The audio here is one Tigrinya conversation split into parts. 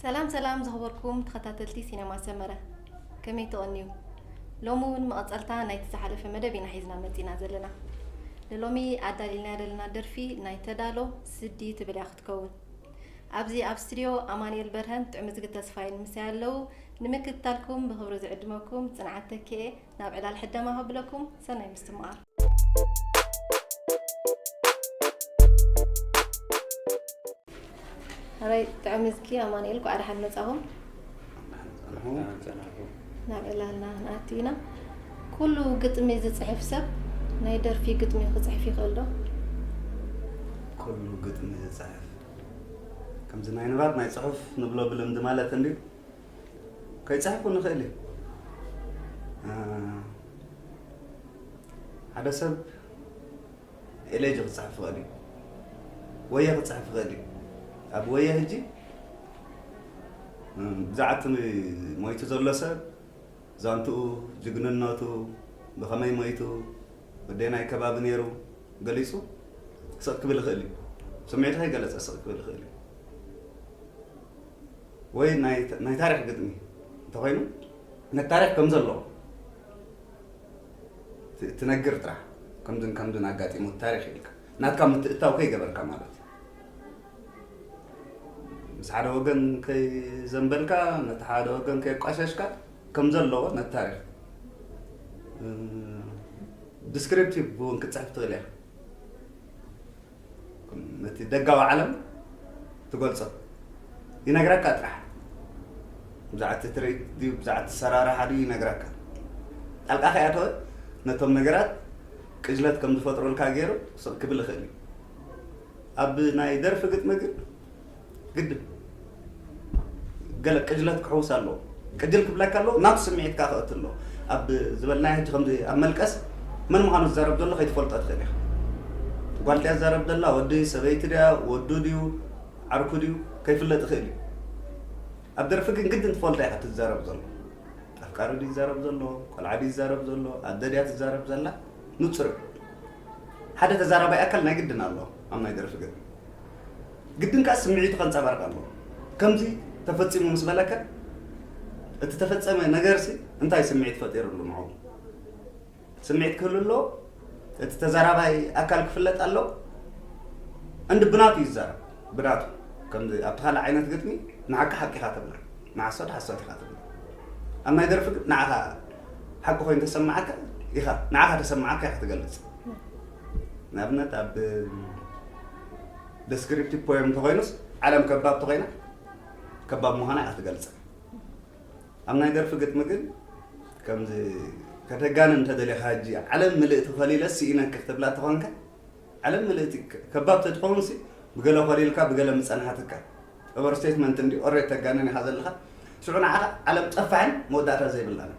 ሰላም ሰላም ዝኸበርኩም ተኸታተልቲ ሲነማ ሰመረ፣ ከመይ ትቐንዩ? ሎሚ እውን መቐጸልታ ናይቲ ዝሓለፈ መደብ ኢና ሒዝና መጺና ዘለና። ንሎሚ ኣዳሊልና ዘለና ደርፊ ናይ ተዳሎ ስዲ ትብል እያ ክትከውን። ኣብዚ ኣብ ስቱድዮ ኣማኑኤል በርሀን ጥዑምዝጊ ተስፋይን ምሳይ ኣለዉ። ንምክትታልኩም ብኽብሪ ዝዕድመኩም ጽንዓት ተኪኤ፣ ናብ ዕላል ሕደማ ከብለኩም። ሰናይ ምስትምቓር። ሕራይ ጥዑምዝጊ ኣማኑኤል፣ ኳዕ ደሓን መጻኹም። ናብ ዕላልና ክንኣቱ ኢና። ኩሉ ግጥሚ ዝጽሕፍ ሰብ ናይ ደርፊ ግጥሚ ክጽሕፍ ይኽእል ዶ? ኩሉ ግጥሚ ዝጽሕፍ፣ ከምዚ ናይ ንባብ ናይ ጽሑፍ ንብሎ ብልምዲ ማለት እንድዩ። ከይጽሕፍ እውን ይኽእል እዩ። እ፣ ሓደ ሰብ ኤሌጂ ክጽሕፍ ይኽእል እዩ። ወየ ክጽሕፍ ይኽእል እዩ። ኣብ ወየ ሕጂ፣ እ፣ ብዛዕባ እቲ ሞይቱ ዘሎ ሰብ፣ ዛንትኡ፣ ጅግንነቱ፣ ብኸመይ ሞይቱ፣ ወደየናይ ከባቢ ነይሩ ገሊጹ ስቕ ክብል ይኽእል እዩ። ስምዒቱ ከይገለጸ ስቕ ክብል ይኽእል እዩ። ወይ ናይ ናይ ታሪኽ ግጥሚ እንተኾይኑ፣ ነቲ ታሪኽ ከም ዘሎ ት-፣ ትነግር ጥራሕ። ከምዝን ከምዝን ኣጋጢሙ ታሪኽ ኢልካ ናትካ ምትእትታው ከይገበርካ ማለት እዩ። ምስ ሓደ ወገን ከይዘንበልካ፣ ነቲ ሓደ ወገን ከየቋሸሽካ፣ ከም ዘለዎ ነቲ ታሪኽ፣ እ፣ ዲስክሪፕቲቭ እውን ክትጽሕፍ ትኽእል ኢኻ። ነቲ ደጋዊ ዓለም ትገልጾ፣ ይነግረካ ጥራሕ። ብዛዕባ እቲ ትርኢት ድዩ፣ ብዛዕባ እቲ ሰራርሓ ድዩ ይነግረካ። ጣልቃ ከይኣተወ ነቶም ነገራት ቅጅለት ከም ዝፈጥሩልካ ገይሩ ስቕ ክብል ይኽእል እዩ። ኣብ ናይ ደርፊ ግጥሚ ግን ግድን ገለ ቅጅለት ክሕውስ ኣለዎ። ቅጅል ክብለካ ኣለዎ፣ ናቱ ስምዒት ከኣ ከእቱ ኣለዎ። ኣብ ዝበልናዮ ሕጂ ከምዚ ኣብ መልቀስ መን ምዃኑ ዝዛረብ ዘሎ ከይትፈልጦ ትኽእል ኢኻ። ጓል ድያ ትዛረብ ዘላ፣ ወዲ፣ ሰበይቲ ድያ፣ ወዱ ድዩ፣ ዓርኩ ድዩ፣ ከይፍለጥ ይኽእል እዩ። ኣብ ደርፊ ግን ግድን ትፈልጦ ኢኻ እቲ ዝዛረብ ዘሎ። ኣፍቃሪ ድዩ ዝዛረብ ዘሎ፣ ቆልዓ ድዩ ዝዛረብ ዘሎ፣ ኣደ ድያ ትዛረብ ዘላ፣ ንጹር እዩ። ሓደ ተዛራባይ ኣካል ናይ ግድን ኣሎ ኣብ ናይ ደርፊ ግጥሚ። ግድን ከኣ ስምዒቱ ከንጸባርቕ ኣለዎ። ከምዚ ተፈጺሙ ምስ በለካ፣ እቲ ተፈጸመ ነገርሲ እንታይ ስምዒት ፈጢሩሉ ንዕኡ? ስምዒት ክህሉ ኣለዎ። እቲ ተዛራባይ ኣካል ክፍለጥ ኣለዎ። እንዲ ብናቱ ይዛረብ፣ ብናቱ። ከምዚ ኣብቲ ካልእ ዓይነት ግጥሚ ንሓቂ ሓቂ ኢኻ ትብላ፣ ንሓሶት ሓሶት ኢኻ ትብላ። ኣብ ናይ ደርፊ ግን ንዓኻ ሓቂ ኮይኑ ተሰማዓካ ኢኻ፣ ንዓኻ ተሰማዓካ ኢኻ ትገልጽ። ንኣብነት ኣብ ዲስክሪፕቲቭ ፖየም እንተኾይኑስ ዓለም ከባብ እንተኾይና ከባብ ምዃና ኢኻ ትገልጽ። ኣብ ናይ ደርፊ ግጥሚ ግን ከምዚ ከተጋንን እንተደሊኻ ሕጂ ዓለም ምልእቲ ከሊለ ስኢነኪ ክትብላ እንተኾንካ ዓለም ምልእቲ ከ-፣ ከባብ ተትኸውን ሲ ብገለ ኮሊልካ ብገለ ምጸንሓትካ። ኦቨር ስቴትመንት እንዲ ኦሬት ተጋንን ኢኻ ዘለኻ። ሽዑ ንዓኻ ዓለም ጠፋዕን መወዳእታ ዘይብላን።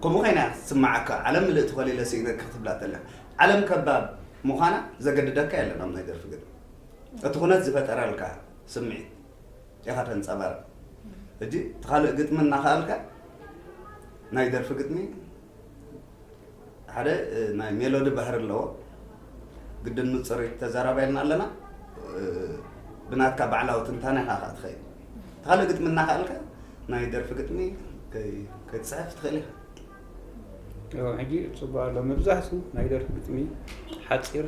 ከምኡ ኮይና እያ ትስምዓካ። ዓለም ምልእቲ ኮሊለ ስኢነኪ ክትብላ ተለኻ። ዓለም ከባብ ምዃና ዘገድደካ የለን ኣብ ናይ ደርፊ ግጥሚ። እቲ ኩነት ዝፈጠረልካ ስምዒት ኢኻ ተንጸባርቕ። ሕጂ እቲ ካልእ ግጥሚ እናኸኣልካ ናይ ደርፊ ግጥሚ ሓደ፣ እ፣ ናይ ሜሎዲ ባህሪ ኣለዎ። ግድን ንጽር ተዛራባይልና ኣለና። እ፣ ብናትካ ባዕላዊ ትንታነ ኢኻ ከኣ ትኸይድ። እቲ ካልእ ግጥሚ እናኸኣልካ ናይ ደርፊ ግጥሚ ከይ-፣ ከይትጽሕፍ ትኽእል ኢኻ። እዎ፣ ሕጂ ጽቡቕ ኣሎ። መብዛሕቱ ናይ ደርፊ ግጥሚ ሓጺር፣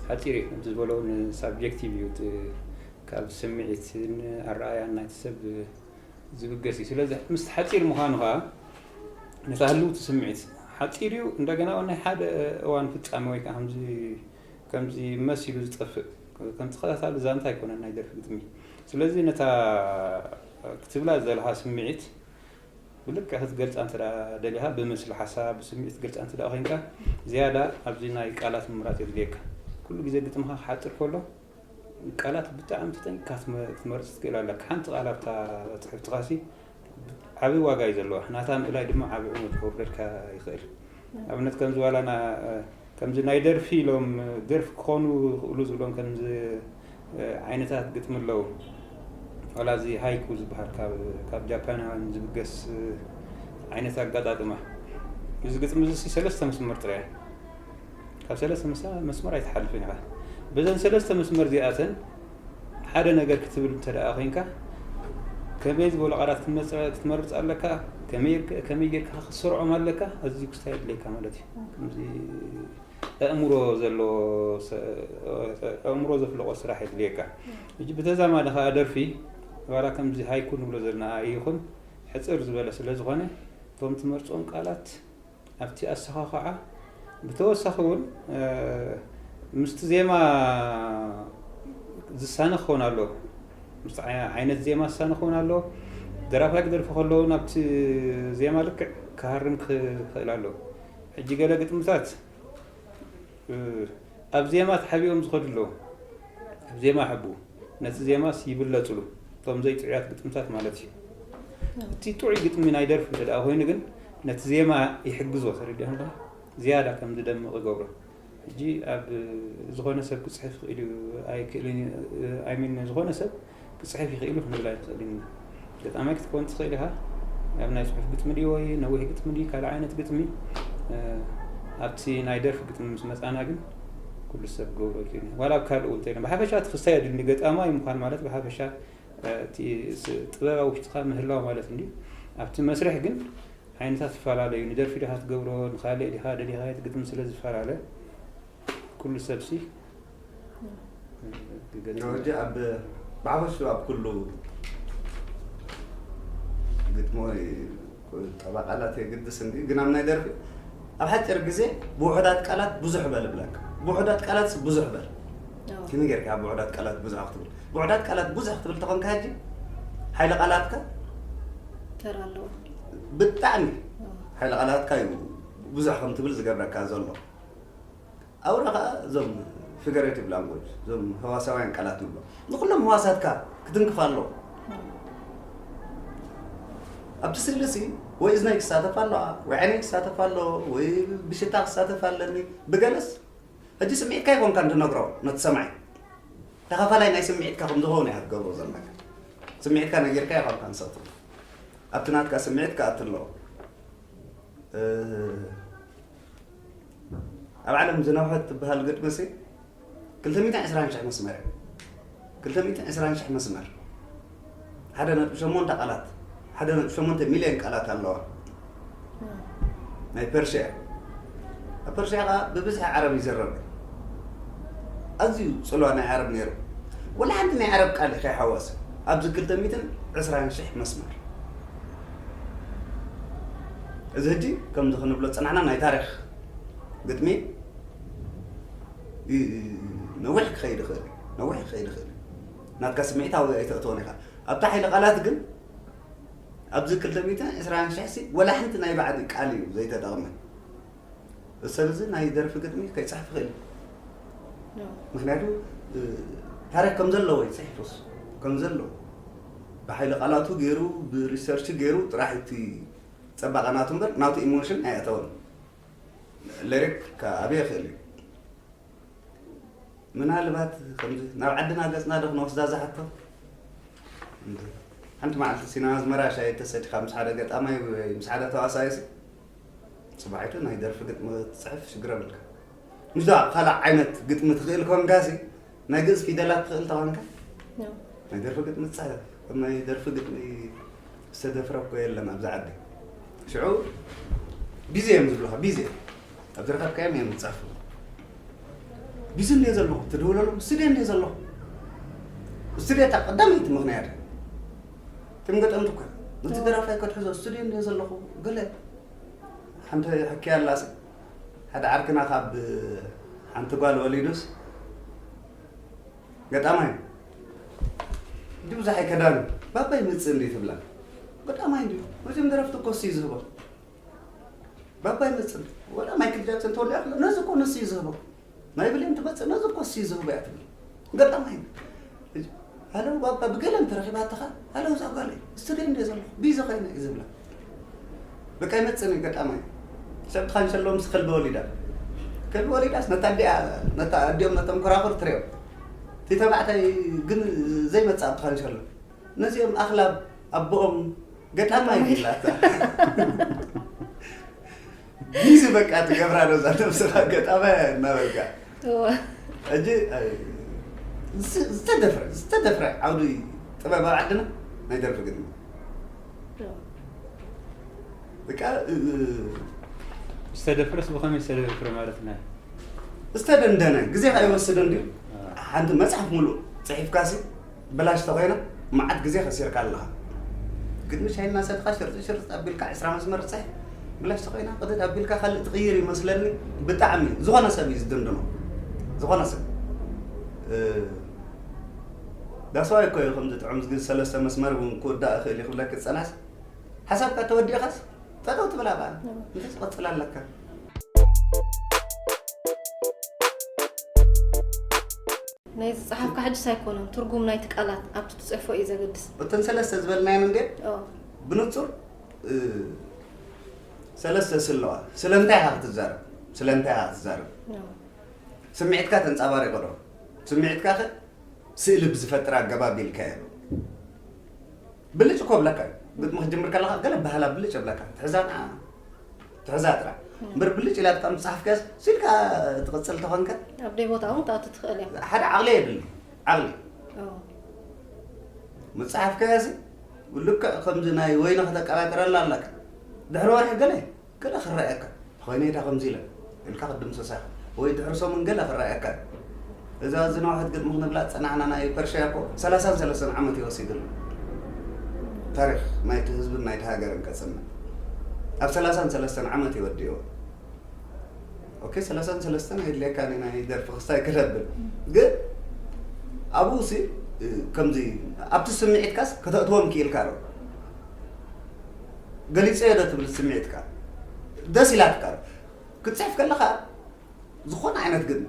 ሓጺር እዩ። ከምቲ ዝበሎ ንሳብጀክቲቭ እዩ። እቲ ካብ ስምዒትን ኣረኣያን ናይቲ ሰብ ዝብገስ እዩ። ስለዚ ምስ ሓጺር ምዃኑ ኸኣ ነታ ህልውቲ ስምዒት ሓጺር እዩ። እንደገና እውን ናይ ሓደ እዋን ፍጻመ ወይ ከኣ ከምዚ፣ ከምዚ መሲሉ ዝጠፍእ፣ ከም ተኸታታሊ ዛንታ ኣይኮነን ናይ ደርፊ ግጥሚ። ስለዚ ነታ ክትብላ ዝደለኻ ስምዒት ብልክዕ ክትገልጻ እንተ ደኣ ደሊኻ፣ ብምስሊ ሓሳብ፣ ብስምዒት ክትገልጻ እንተ ደኣ ኮይንካ፣ ዝያዳ ኣብዚ ናይ ቃላት ምምራጽ የድልየካ። ኩሉ ግዜ ግጥምኻ ክሓጽር ከሎ፣ ቃላት ብጣዕሚ ተጠንቂቕካ ትመ-፣ ክትመርጽ ትኽእል ኣለካ። ሓንቲ ቃል ኣብታ ጽሕፍትኻሲ ዓቢ ዋጋ እዩ ዘለዋ። ናታ ምእላይ ድማ ዓቢ ዕንወት ከውርደልካ ይኽእል። ንኣብነት ከምዚ ዋላ ና-፣ ከምዚ ናይ ደርፊ ኢሎም፣ ደርፊ ክኾኑ ይኽእሉ ዝብሎም ከምዚ ዓይነታት ግጥሚ ኣለዉ። ዋላ እዚ ሃይኩ ዝበሃል ካብ፣ ካብ ጃፓናውያን ዝብገስ፣ ዓይነት ኣጋጣጥማ። እዚ ግጥሚ እዚ ሰለስተ መስመር ጥራይ፣ ካብ ሰለስተ መስ- መስመር ኣይትሓልፍን ኢኻ። በዘን ሰለስተ መስመር እዚኣተን ሓደ ነገር ክትብል እንተ ደኣ ኮይንካ፣ ከመይ ዝበሉ ቃላት ክትመጽ- ክትመርጽ ኣለካ፣ ከመይ ጌርካ- ከመይ ጌርካ ክትሰርዖም ኣለካ፣ ኣዝዩ ክስታይ የድልየካ ማለት እዩ። ከምዚ ኣእምሮ ዘለዎ ሰ- ኣእምሮ ዘፍለቖ ስራሕ የድልየካ። ሕጂ ብተዛማዲ ከኣ ደርፊ ዋላ ከምዚ ሃይኩ ንብሎ ዘለና ይኹን ሕጽር ዝበለ ስለ ዝኾነ፣ እቶም ትመርጾም ቃላት ኣብቲ ኣሰኻኽዓ፣ ብተወሳኺ እውን ምስቲ ዜማ ዝሳነ ክኸውን ኣለዎ። ምስቲ ዓይነት ዜማ ዝሳነ ክኸውን ኣለዎ። ደራፋይ ክደርፊ ከለዉ ናብቲ ዜማ ልክዕ ክሃርም ክኽእል ኣለዎ። ሕጂ ገለ ግጥምታት ኣብ ዜማ ተሓቢኦም ዝኸዱ ኣለዉ። ኣብ ዜማ ሕቡ ነቲ ዜማስ ይብለጽሉ፣ እቶም ዘይጥዑያት ግጥምታት ማለት እዩ። እቲ ጥዑይ ግጥሚ ናይ ደርፊ እንተ ደኣ ኮይኑ ግን ነቲ ዜማ ይሕግዞ፣ ተረዲእካ ኣለኻ? ዝያዳ ከም ዝደምቕ ይገብሮ። ሕጂ ኣብ ዝኾነ ሰብ ክጽሕፍ ይኽእል እዩ ኣይክእልን እዩ፣ I mean ዝኾነ ሰብ ክጽሕፍ ይኽእል እዩ ክንብል ኣይንኽእልን ኢና። ገጣማይ ክትከውን ትኽእል ኢኻ። ኣብ ናይ ጽሑፍ ግጥሚ ድዩ ወይ ነዊሕ ግጥሚ ድዩ ካልእ ዓይነት ግጥሚ ኣብቲ ናይ ደርፊ ግጥሚ ምስ መጻና ግን ኩሉ ሰብ ክገብሮ ይኽእል እዩ። ዋላ ኣብ ካልእ እውን እንተኢልና ብሓፈሻ እቲ ክስታይ የድልኒ። ገጣማይ ምዃን ማለት ብሓፈሻ እቲ ጥበብ ኣብ ውሽጥኻ ምህላው ማለት እንድዩ። ኣብቲ መስርሕ ግን ዓይነታት ይፈላለዩ። ንደርፊ ዲኻ ትገብሮ፣ ንኻልእ ዲኻ ደሊኻዮ ግጥሚ ስለ ዝፈላለ ኩሉ ሰብሲ ሕጂ ኣብ ብሓፈሽኡ ኣብ ኩሉ ግጥሚ ወይ ጠባ ቃላት የግድስ እንዲ ግን ኣብ ናይ ደርፊ ኣብ ሓፂር ግዜ ብውሑዳት ቃላት ብዙሕ በል ብለካ። ብውሑዳት ቃላት ብዙሕ በል። ከመይ ጌርካ ብውሑዳት ቃላት ብዙሕ ክትብል? ብውሑዳት ቃላት ብዙሕ ክትብል ተኾንካ ሕጂ ሓይሊ ቃላትካ ተራ ኣለዎ። ብጣዕሚ ሓይሊ ቃላትካ እዩ ብዙሕ ከም ትብል ዝገብረካ ዘሎ። ኣውራ ከዓ እዞም figurative language እዞም ህዋሳውያን ቃላት ንብሎ ንኩሎም ህዋሳትካ ክትንክፍ ኣለዎ። ኣብቲ ስእሊ ሲ ወይ እዝነይ ክሳተፍ ኣለዋ ወይ ዓይነይ ክሳተፍ ኣለዎ ወይ ብሽታ ክሳተፍ ኣለኒ ብገለስ ሕጂ ስምዒትካ ይኮንካ እንትነግሮ ነቲ ሰማዒ ተኻፋላይ ናይ ስምዒትካ ከም ዝኸውን እያ ክትገብሮ ዘለካ። ስምዒትካ ነጊርካ ይኮንካ ንሰቱ ኣብቲ ናትካ ስምዒት ክኣቲ ኣለዎ። ኣብ ዓለም ዝነውሐት ትበሃል ግጥሚ ሲ ክልተ ሚእትን ዕስራን ሽሕ መስመር እያ። ክልተ ሚእትን ዕስራን ሽሕ መስመር ሓደ ነጥቢ ሸሞንተ ቃላት ሓደ ነጥቢ ሸሞንተ ሚልዮን ቃላት ኣለዋ። ናይ ፐርሽያ ኣብ ፐርሽያ ከዓ ብብዝሒ ዓረብ ይዝረብ። ኣዝዩ ፅልዋ ናይ ዓረብ ነይሩ። ወላ ሓንቲ ናይ ዓረብ ቃል ከይሓወሰ ኣብዚ ክልተ ሚእትን ዕስራን ሽሕ መስመር እዚ ሕጂ ከምዚ ክንብሎ ዝፀናሕና ናይ ታሪክ ግጥሚ ነዊሕ ክኸይድ ይኽእል ነዊሕ ክኸይድ ይኽእል ናትካ ስምዒት ኣብኡ ኣይተእትዎን ኢኻ ኣብታ ሓይሊ ቃላት ግን ኣብዚ ክልተ ሚእትን ዕስራን ሽሕ ሲ ወላ ሓንቲ ናይ ባዕዲ ቃል እዩ ዘይተጠቕመ ሰብ እዚ ናይ ደርፊ ግጥሚ ከይፅሕፍ ይኽእል እዩ ምክንያቱ ታሪክ ከም ዘለዎ እዩ ፅሒፉስ ከም ዘለዎ ብሓይሊ ቃላቱ ገይሩ ብሪሰርች ገይሩ ጥራሕ እቲ ፀባቐ ናቱ እምበር ናቱ ኢሞሽን ኣይኣተወን። ሌሪክ ከኣብየ ይኽእል እዩ። ምናልባት ከምዚ ናብ ዓድና ገፅና ዶ ክንወስዳ ዝሓቶ ሓንቲ መዓልቲ ሲነማ ኣዝመራ ሻሂ ተሰዲኻ ምስ ሓደ ገጣማይ ወይ ምስ ሓደ ተዋሳይ ሲ ፅባሒቱ ናይ ደርፊ ግጥሚ ክትፅሕፍ ሽግር የብልካ። ምስ ዶ ካልእ ዓይነት ግጥሚ ትኽእል ኮንካ ሲ ናይ ግእዝ ፊደላት ትኽእል ተኾንካ ናይ ደርፊ ግጥሚ ትፅሕፍ ከም ናይ ደርፊ ግጥሚ ዝተደፍረ እኮ የለን ኣብዚ ዓዲ ሽዑ ቢዚ እዮም ዝብሉኻ ቢዚ ኣብ ዝረኸብካዮም እዮም ዝፅሕፉ ቢዚ እንድየ ዘለኹ ትድውለሎም ስቱድዮ እንድየ ዘለኹ ስቱድዮ እታ ቀዳመይቲ ምኽንያት ትም ገጠምቲ እኮ ነቲ ደራፋይ ከትሕዞ ስቱድዮ እንድየ ዘለኹ ገለ ሓንቲ ሕክያ ኣላሲ ሓደ ዓርክና ካብ ሓንቲ ጓል ወሊዱስ ገጣማይ እንዲ ብዙሕ ኣይከዳን ባባ ይመፅእ እንዲ ትብላ ገጣማይ እንዲ መቸም ደረፍቲ እኮ እሱ ዝህቦ ባባ ይመፅእ ወላ ማይክል ጃክሰን ተወሊያ ነዚ እኮ ንሱ እዩ ዝህቦ ናይ ብሌን ትመፅእ ነዚ እኮ እሱ እዩ ዝህቦ እያ ትብል ገጣማይ ኣሎ ባባ ብገለን ተረኺባትኻ ኣሎ እዛ ጓለይ ስቱድዮ እንደ ዘለኹ ቢዚ ኮይነ እዩ ዝብላ በቃ ይመፅእ ገጣማይ ሰብ ትኻንሸሎ ምስ ከልቢ ወሊዳ ከልቢ ወሊዳስ ነታ ኣዲኣ ነታ ኣዲኦም ነቶም ኮራኹር ትሪኦም እቲ ተባዕታይ ግን ዘይመፅእ ኣብ ትኻንሸሎ ነዚኦም ኣኽላብ ኣቦኦም ገጣማይ ኢላታ በቃ ትገብራ ዶ እዛ ነብስኻ ገጣማይ እናበልካ። እወ። ሕጂ፣ ኣይ፣ ዝ-፣ ዝተደፍረ፣ ዝተደፍረ ዓውዲ ጥበብ ኣብ ዓድና ናይ ደርፊ ግጥሚ። እወ። በቃ፣ እ-፣ ዝተደፍረስ ብኸመይ ዝተደፍረ ማለት ናይ? ዝተደንደነ፣ ግዜኻ ይወስድ እንድዩ። ኣዎ። ሓንቲ መጽሓፍ ሙሉእ ጽሒፍካሲ ብላሽ ተኾይና መዓት ግዜ ከሲርካ ኣለኻ። ግጥሚ ሻሂ እናሰትኻ ሽርጥ ሽርጥ ኣቢልካ ዕስራ መስመር ጽሒፍ ብላሽ ተኾይና ቅድድ ኣቢልካ ካልእ ትቕይር ይመስለኒ። ብጣዕሚ ዝኾነ ሰብ እዩ ዝድንድኖ። ዝኾነ ሰብ። እ፣ ዳስዋይ እኮ እዩ ከምዚ ጥዑም ዝግዝ ሰለስተ መስመር እውን ክውዳእ እኽእል እዩ ክብለክ ዝጸናሕስ። ሓሳብካ ተወዲእኻስ ጠጠው ትብል ኣብኣ። እወ። እንተስ ቀጽል ኣለካ። ናይ ዝጸሓፍካ ሕጅስ ኣይኮነን፣ ትርጉም ናይቲ ቃላት ኣብቲ ትጽሕፎ እዩ ዘገድስ። እተን ሰለስተ ዝበልናየን እንዴ? ኦ። ብንጹር፣ እ፣ ሰለስተ ስለዋ። ስለምንታይ ኢኻ ክትዛረብ? ስለምንታይ ኢኻ ክትዛረብ? ኦ። ስምዒትካ ተንጸባሪቑ ዶ? ስምዒትካ ኸ ስእሊ ብዝፈጥር ኣገባብ ኢልካዮ ዶ? ብልጭ እኮ ብለካ እዩ። ግጥሚ ክትጅምር ከለኻ ገለ ባህላ ብልጭ ብለካ። ትሕዛ ንዓ፣ ትሕዛ ጥራሕ። እም። እምበር ብልጭ ኢላ ትቃም ዝጸሓፍካስ ስኢልካ ትቕጽል ተኾንካ? ኣብ ደይ ቦታ እውን ክትኣቱ ትኽእል እያ። ሓደ ዓቕሊ የድሊ። ዓቕሊ። ኦ። ምጽሓፍካያሲ ልክዕ ከምዚ ናይ ወይኒ ከተቀባጥረላ ኣለካ። ድሕሪ ወርሒ ገለ፣ ገለ ክረኣየካ። ተኾይነ ኢታ ከምዚ ኢለ ኢልካ ክትድምሰሳ ኢኻ። ወይ ድሕሪ ሰሙን ገለ ክረኣየካ። እዛ ዝነውሐት ግጥሚ ክንብላ ዝጸናሕና ናይ ፐርሽያ እኮ ሰላሳን ሰለስተን ዓመት እዩ ወሲዱሉ። ታሪኽ ናይቲ ህዝብን ናይቲ ሃገርን ከጽንዕ። ኣብ ሰላሳን ሰለስተን ዓመት እዩ ወዲእዎ። ኦኬ፣ ሰላሳን ሰለስተን ኣይድልየካን እዩ ናይ ደርፊ ክስታይ ክነብል። ግን ኣብኡ ሲ፣ እ፣ ከምዚ ኣብቲ ስምዒትካስ ከተእትዎም ክኢልካ ዶ? ገሊጸዮ ዶ ትብል ስምዒትካ? ደስ ኢላትካ ዶ? ክትጽሕፍ ከለኻ ዝኾነ ዓይነት ግን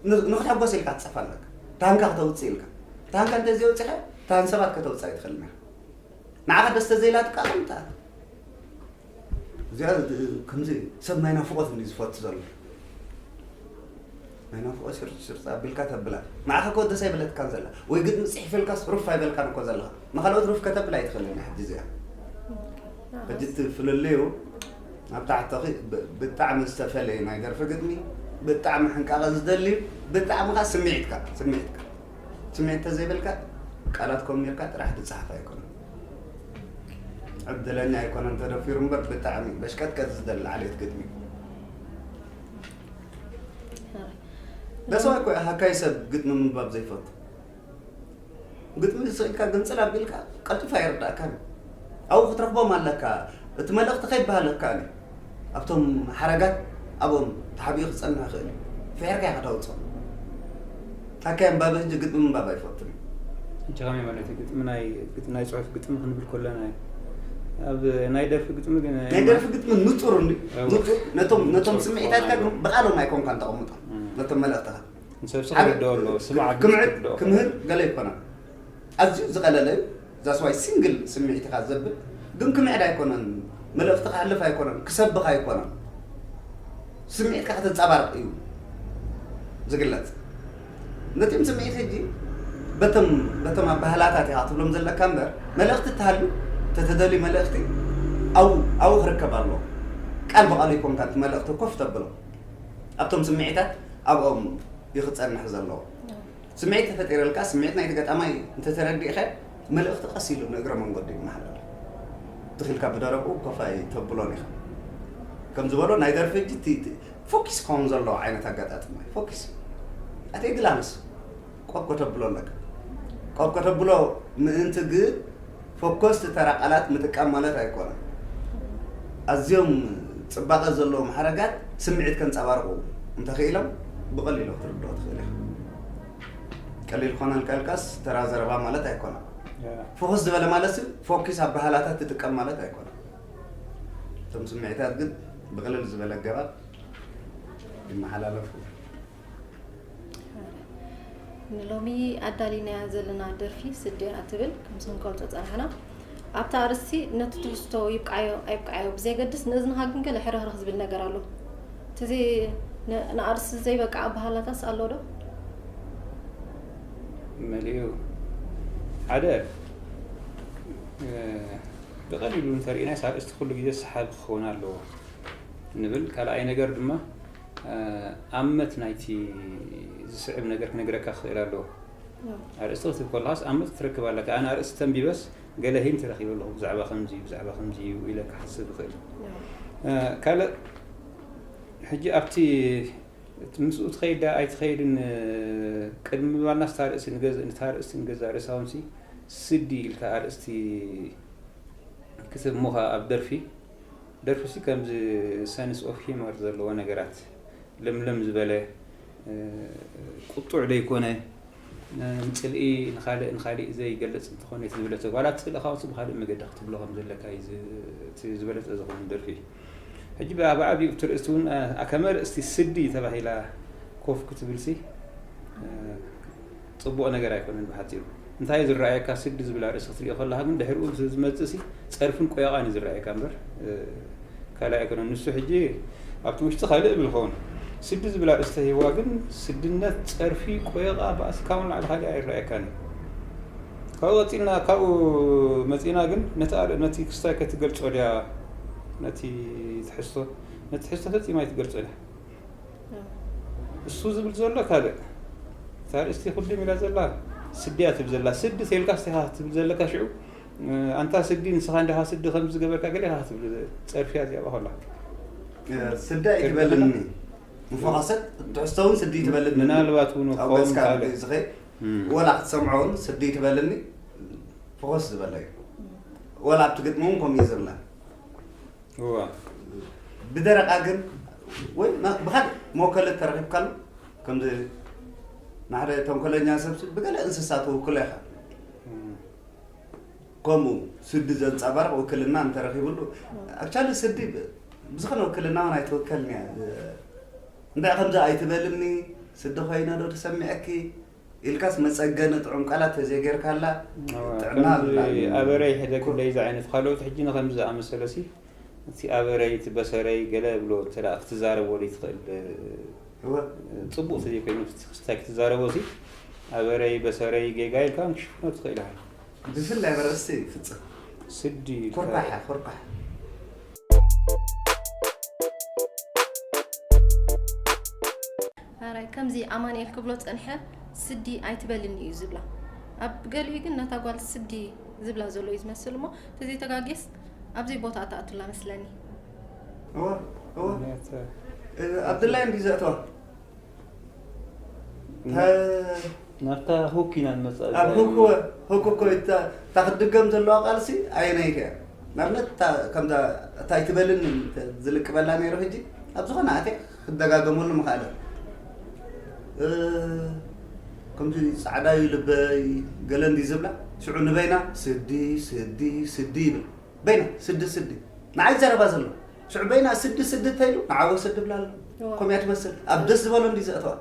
ን-፣ ንክትሕጎስ ኢልካ ትጽሕፍ ኣለካ። ታንካ ከተውጽእ ኢልካ። ታንካ እንተዘይወጺኻ፣ ታን ሰባት ከተውጽእ ኣይትኽእልን ኢኻ። ንዓኻ ደስ ተዘይላትካ ኣቐምጣ። እዚኣ፣ እ፣ ከምዚ ሰብ ናይ ናፍቖት እንዲ ዝፈቱ ዘሎ። ናይ ናፍቖት ሽርጥ ሽርጥ ኣቢልካ ተብላ። ንዓኻ እኮ ደስ ኣይበለትካን ዘላ። ወይ ግጥሚ ጽሒፈልካስ ሩፍ ኣይበልካን እኮ ዘለኻ። ንኻልኦት ሩፍ ከተብል ኣይትኽእልን ሕጂ እዚኣ። ሕጂ እቲ ፍልልዩ ኣብ ታሕቲ ኸ ብ-፣ ብጣዕሚ ዝተፈለየ ናይ ደርፊ ግጥሚ፣ ብጣዕሚ ሕንቃቐ ዝደሊ፣ ብጣዕሚ ኸኣ ስምዒትካ፣ ስምዒትካ። ስምዒት ተዘይበልካ ቃላት ኮሚርካ ጥራሕ ዝጸሓፍ ኣይኮነን። ዕድለኛ ኣይኮነን ተደፊሩ እምበር ብጣዕሚ በሽቀጥቀጥ ዝደሊ ዓሌት ግጥሚ። ደሰዋይ እኮ ሃካይ ሰብ ግጥሚ ምንባብ ዘይፈቱ። ግጥሚ ስቕ ኢልካ ግንጽል ኣቢልካ ቀልጢፉ ኣይርዳእካን እዩ። ኣብኡ ክትረኽቦም ኣለካ። እቲ መልእኽቲ ከይበሃለካ እዩ። ኣብቶም ሓረጋት ኣብኦም ተሓቢኡ ክጸንሕ ይኽእል እዩ። ፍሒርካ ኢኻ ተውጽኦ። ታካይ ኣንባቢ ሕጂ ግጥሚ ምንባብ ኣይፈቱን እዩ። እንጂ ከመይ ማለት እዩ? ግጥሚ ናይ፣ ግጥሚ ናይ ጽሑፍ ግጥሚ ክንብል ከለና እዩ። ኣብ ናይ ደርፊ ግጥሚ ግን ናይ ደርፊ ግጥሚ ንጹር እንዲ-፣ እወ። ንጹር ነቶም፣ ነቶም ንጹር ስምዒታትካ ክኸውን ግን ኣለዎ። ብቓሎም ኣይኮንካን ተቐምጦም። እም። ነቶም መልእኽትኻ። ንሰብሲ ሓደ ክርድኦ ኣለዎ፣ ስማዕ ክም-፣ ክምዕድ፣ ክርድኦ ክምህር ገለ ኣይኮነን። ኣዝዩ ዝቐለለ እዩ። That's why ሲንግል ስምዒት ኢኻ ዘብል። ግን ክምዕድ ኣይኮነን፣ መልእኽቲ ከሕልፍ ኣይኮነን፣ ክሰብኽ ኣይኮነን። ስምዒትካ ከተንጸባርቕ እዩ ዝግለጽ። ነቲኦም ስምዒት ሕጂ በቶም፣ በቶም ኣባህላታት ኢኻ ትብሎም ዘለካ እምበር፣ መልእኽቲ እትሃሉ፣ ተተደልዩ መልእኽቲ ኣብኡ፣ ኣብኡ ክርከብ ኣለዎ። ቃል ብቓሉ ይኮንካ እቲ መልእኽቲ ኮፍ ተብሎ። ኣብቶም ስምዒታት ኣብኦም እዩ ክጸንሕ ዘለዎ። ስምዒት ተፈጢረልካ፣ ስምዒት ናይቲ ገጣማይ እንተተረዲእኻ፣ መልእኽቲ ቀስ ኢሉ ንእግረ መንገዱ ይመሓላለፍ። ትኺልካ ብደረቑ ኮፍ ኣይተብሎን ኢኻ። ከም ዝበሎ፣ ናይ ደርፊ ሕጂ እቲ፣ እቲ ፎኪስ ክኸውን ዘለዎ ዓይነት ኣጋጣጥማ እዩ። ፎኪስ። ኣተይ ግላንስ። ቆብ ከተብሎ ኣለካ። ቆብ ከተብሎ ምእንቲ ግን ፎኮስቲ ተራ ቃላት ምጥቃም ማለት ኣይኮነን። ኣዝዮም ጽባቐ ዘለዎም ሓረጋት ስምዒት ከንጸባርቑ እንተኽኢሎም ብቐሊሉ ክትርድኦ ትኽእል ኢኻ። ቀሊል ኮነ ኢልካስ ተራ ዘረባ ማለት ኣይኮነን። ያ። ፍኹስ ዝበለ ማለት ሲ ፎኪስ ኣበሃላታት ትጥቀም ማለት ኣይኮነን። እቶም ስምዒታት ግን ብቕልል ዝበለ ኣገባብ ይመሓላለፉ። ንሎሚ ኣዳሊናያ ዘለና ደርፊ ስድያ እትብል፣ ከምዚ ክንገልጾ ጸናሕና። ኣብታ ኣርእስቲ ነቲ ትሕዝቶ ይብቃዮ ኣይብቃዮ ብዘየገድስ፣ ንእዝንኻ ግን ገለ ሕርኽርኽ ዝብል ነገር ኣሎ። እቲ ዘይ-፣ ን-፣ ንኣርእስቲ ዘይበቅዕ ኣበሃህላታስ ኣሎ ዶ? መሊኡ። ሓደ፣ እ፣ ብቐሊሉ እንተሪእናስ ኣርእስቲ ኩሉ ግዜ ሰሓቢ ክኸውን ኣለዎ። ንብል። ካልኣይ ነገር ድማ ኣመት ናይቲ ዝስዕብ ነገር ክነግረካ ክኽእል ኣለዎ። ኣርእስቲ ክትብ ከለኻስ ኣመት ክትረክብ ኣለካ። ኣነ ኣርእስቲ ተንቢበስ ገለ ሂንት ረኺበ ኣለኹ ብዛዕባ ከምዚ ብዛዕባ ከምዚ እዩ ኢለ ክሓስብ ይኽእል። ካልእ ሕጂ ኣብቲ ምስኡ ትኸይድ ኣይትኸይድን ቅድሚ ምባልናስ እታ ርእሲ ንገዛእ ርእሲ ንገዛእ ርእሳ እውን ስዲ ኢልካ ኣርእስቲ ክትብ እሞ ኣብ ደርፊ ደርፊ ሲ ከምዚ ሰንስ ኦፍ ሂመር ዘለዎ ነገራት ልምልም ዝበለ ቁጡዕ ዘይኮነ ንፅልኢ ንካልእ ንካሊእ ዘይገልፅ እንተኾነ እቲ ዝበለፀ ዋላ እቲ ስእልኻ ውፅእ ብካልእ መገዲ ክትብሎ ከም ዘለካ እዩ እቲ ዝበለፀ ዝኸውን ደርፊ። ሕጂ ብዓብኡ እቲ ርእስቲ እውን ኣከመ ርእስቲ ስዲ ተባሂላ ኮፍ ክትብል ሲ ፅቡቕ ነገር ኣይኮነን ብሓፂሩ። እንታይ ዝረኣየካ ስዲ ዝብል ኣርእስቲ ክትሪኦ ከለካ ግን ድሕሪኡ ዝመፅእ ሲ ፀርፍን ቆየቓን እዩ ዝረኣየካ እምበር ካልእ ኣይኮነን። ንሱ ሕጂ ኣብቲ ውሽጢ ካልእ እብል ኸውን ስዲ ዝብል ኣርእስቲ ሂዋ ግን ስድነት ፀርፊ ቆየቓ ባእሲ ካብኡ ንላዕሊ ካልእ ኣይረኣየካን እዩ። ካብኡ ቀፂልና ካብኡ መፂና ግን ነቲ ክስታይ ከትገልፆ ድያ ነቲ ትሕዝቶ ነቲ ትሕዝቶ ፈፂማ ኣይትገልፆ ድያ እሱ ዝብል ዘሎ ካልእ እታ ርእስቲ ኩድም ኢላ ዘላ ስድያ ትብል ዘላ ስዲ ተልካ ስቲኻ ትብል ዘለካ ሽዑ ኣንታ ስዲ ንስኻ እንዲኻ ስዲ ከም ዝገበርካ ገለ ኢኻ ትብል ፀርፍያ እዚኣ ከላ ስዲ ኣይትበልኒ ምፈኸሰት ትሕዝቶ እውን ስዲ ትበልኒ ምናልባት እውን ኣውገዝካ ዝኸይ ወላ ክትሰምዖ እውን ስዲ ትበልኒ ፈኸስ ዝበለ እዩ ወላ ኣብቲ ግጥሚ እውን ከምኡ እዩ ዝብላ ብደረቓ ግን ወይ ብካልእ መወከሊ ተረኺብካሉ ከምዚ ንሓደ ተንኮለኛ ሰብ ብገለ እንስሳ ትውክሎ ኢኻ ከምኡ ስዲ ዘንፀባርቕ ውክልና እንተረኺብሉ ኣክቻሊ ስዲ ብዝኾነ ውክልና እውን ኣይትወከልን እያ እንታይ ከምዚ ኣይትበልኒ ስዲ ኮይነ ዶ ተሰሚዐኪ ኢልካስ መፀገኒ ጥዑም ቃላት ተዘይጌርካላ ጥዕና ኣበረይ ሕደግለይ ዝዓይነት ካልኦት ሕጂ ንከምዚ ዝኣመሰለ ሲ እቲ ኣበረይ እቲ በሰረይ ገለ ብሎ እንተ ክትዛረቦ ዘይትኽእል ፅቡቅ ተዘይኮይኑ ክስታይ ክትዛረቦ ሲ ኣበረይ በሰረይ ጌጋ ኢልካ ክሽፍኖ ትኽእል ኢኻ ብፍላይ በረስቲ ፍፅም ስዲ ኮርኳሕ ኮርኳሕ ከምዚ ኣማንኤል ክብሎ ጸንሐ ስዲ ኣይትበልኒ እዩ ዝብላ ኣብ ገሊኡ ግን ነታ ጓል ስዲ ዝብላ ዘሎ እዩ ዝመስል እሞ ተዘይተጋጌስ ኣብዚ ቦታ ኣተኣቱላ መስለኒ እወ እወ ኣብ ድላይ እንዲ ዘእተዋ ናብታ ሁክ ኢና ንመፅእ ኣብ ሁክ ወ ሁክ እኮ እታ ክትድገም ዘለዋ ቃልሲ ኣየናይቲ እያ ንኣብነት ከምዛ እታ ኣይትበልኒ ዝልቅበላ ነይሩ ሕጂ ኣብ ዝኾነ ኣትያ ክደጋገመሉ ምኽኣለ ከምዚ ፃዕዳ እዩ ልበይ ገለ እንዲ ዝብላ ሽዑ ንበይና ስዲ ስዲ ስዲ ይብል በይና ስዲ ስዲ ንዓይ ዘረባ ዘሎ ሽዑ በይና ስዲ ስዲ ተይሉ ንዓወ ስዲ ብላ ኣሎ ከምያ ትመስል ኣብ ደስ ዝበሎ እንዲ ዘእተዋ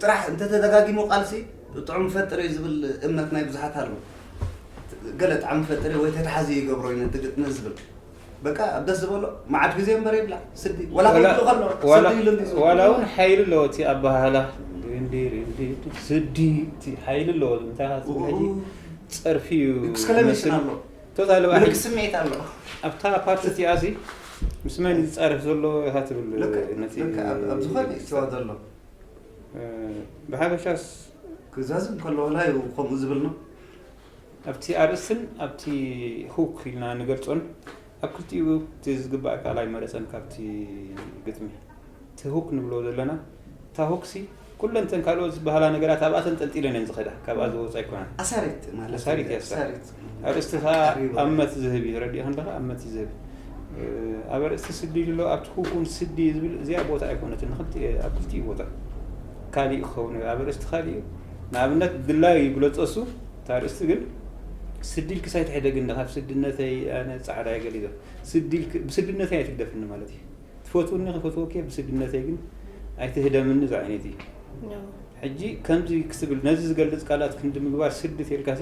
ጥራሕ እንተተደጋጊሙ ቃልሲ ጥዑም ፈጥር እዩ ዝብል እምነት ናይ ብዙሓት ኣሎ ገለ ጣዕሚ ፈጥር ወይ ተተሓዚ ይገብሮ እዩ ነቲ ግጥሚ ዝብል በቃ ኣብ ደስ ዝበሎ መዓት ግዜ እምበር ይብላ ስዲ ወላ ከብሉ ከሎ ስዲ ኢሉ እንዲ ዝብል ዋላ እውን ሓይሊ ኣለዎ እቲ ኣበሃህላ ስዲ ሓይሊ ኣለዎ እንታይ ካ ሕጂ ፀርፊ እዩ ክስከለሜሽን ኣሎ ቶታሊ ባህል ስምዒት ኣሎ ኣብታ ፓርቲ እቲኣ ሲ ምስ መን ዝፃረፍ ዘሎ ኢኻ ትብል ነቲ ኣብ ዝኾነ ይስተዋ ዘሎ ብሓፈሻስ ክዛዝም ከለዎ ላ እዩ ከምኡ ዝብል ነው ኣብቲ ኣርእስትን ኣብቲ ሁክ ኢልና ንገልፆን ኣብ ክልቲኡ እቲ ዝግባእ ቃል ኣይመረፀን ካብቲ ግጥሚ እቲ ሁክ ንብሎ ዘለና እታ ሁክሲ ኩለን እተን ካልኦት ዝበሃላ ነገራት ኣብኣ ተንጠልጢለን እየን ዝኸዳ ካብኣ ዝወፁ ኣይኮናን ኣሳሪት ማለት ኣሳሪት እያ እሳ። ኣሳሪት ኣርእስቲ ከዓ ቀሪቡ። ኣመት ዝህብ እዩ ረዲእኻ ኣለኻ ኣመት እዩ ዝህብ ኣብ ኣርእስቲ ስዲ ዝሎ ኣብቲ ኩኩን ስዲ ዝብል እዚኣ ቦታ ኣይኮነትን ንክልቲ ኣብ ክልቲኡ ቦታ ካሊእ ክኸውን እዩ ኣብ ኣርእስቲ ካሊእ እዩ ንኣብነት ድላዩ ይግለፆ እሱ እታ ኣርእስቲ ግን ስዲ ኢልክስ ኣይትሕደግኒ ካብ ስድነተይ ኣነ ፃዕዳ እየ ገሊዞ ስዲ ኢልክ- ብስድነተይ ኣይትግደፍኒ ማለት እዩ ትፈትውኒ ክፈትወኪ ብስድነተይ ግን ኣይትህደምኒ ዝዓይነት እዩ ሕጂ ከምዚ ክትብል ነዚ ዝገልፅ ቃላት ክንዲ ምግባር ስዲ ተልካሲ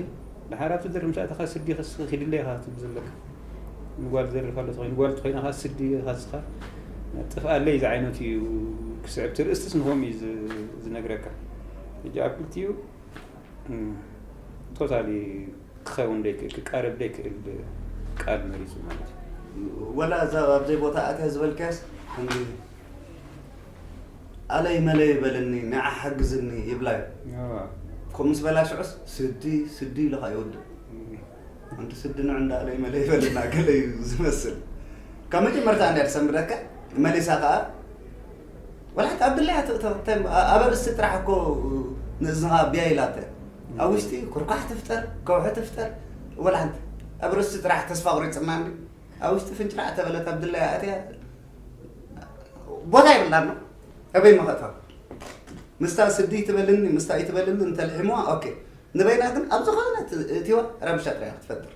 ድሓር ኣብቲ ድርምሳእትኻ ስዲ ክድለ ኢኻ ትብል ዘለካ ንጓል ዘርፍ ኣሎ ተኮይኑ ጓል ተኮይና ካ ስዲ ኢኻ ስኻ ጥፍኣለይ ዝዓይነቱ እዩ ክስዕብ ትርእስትስ ንኸም እዩ ዝነግረካ ሕጂ ኣብ ክልቲኡ ቶታሊ ክኸውን ዘይክእል ክቃረብ ዘይክእል ቃል መሪፁ ማለት እዩ ወላ እዛ ኣብዘይ ቦታ ኣትያ ዝበልካያስ ከምዚ ኣለይ መለይ በልኒ፣ ንዓ ሓግዝኒ ይብላ እዩ። ከምኡ ምስ በላ ሽዑስ ስዲ ስዲ ኢሉ ኸዓ ይወድእ። ኣንቲ ስዲ ንዑ እንዳ ኣለይ መለይ በልና ገለ እዩ ዝመስል። ካብ መጀመርታ እንድያ ትሰንብደካ፣ መሊሳ ኸዓ ወላ ሓንቲ ኣብ ድላያ ትእቶ፣ እንታይ እሞ፣ ኣ-፣ ኣብ ኣርእስቲ ጥራሕ እኮ ንእዝንኻ ብያ ኢላተ። ኣብ ውሽጢ ኩርኳሕ ትፍጠር፣ ከውሒ ትፍጠር፣ ወላ ሓንቲ ኣብ ኣርእስቲ ጥራሕ ተስፋ ቁሪጽማ እንዲ። ኣብ ውሽጢ ፍንጭራዕ ተበለት ኣብ ድላያ ኣትያ ቦታ የብላን ነው። ኣበይ መኸታ? ምስታ ስዲ ትበልኒ፣ ምስታ ኣይትበልኒ እንተልሒምዋ፣ ኦኬ። ንበይና ግን ኣብ ዝኾነ ት-፣ እቲዋ ረብሻ ጥራይ ክትፈጥር።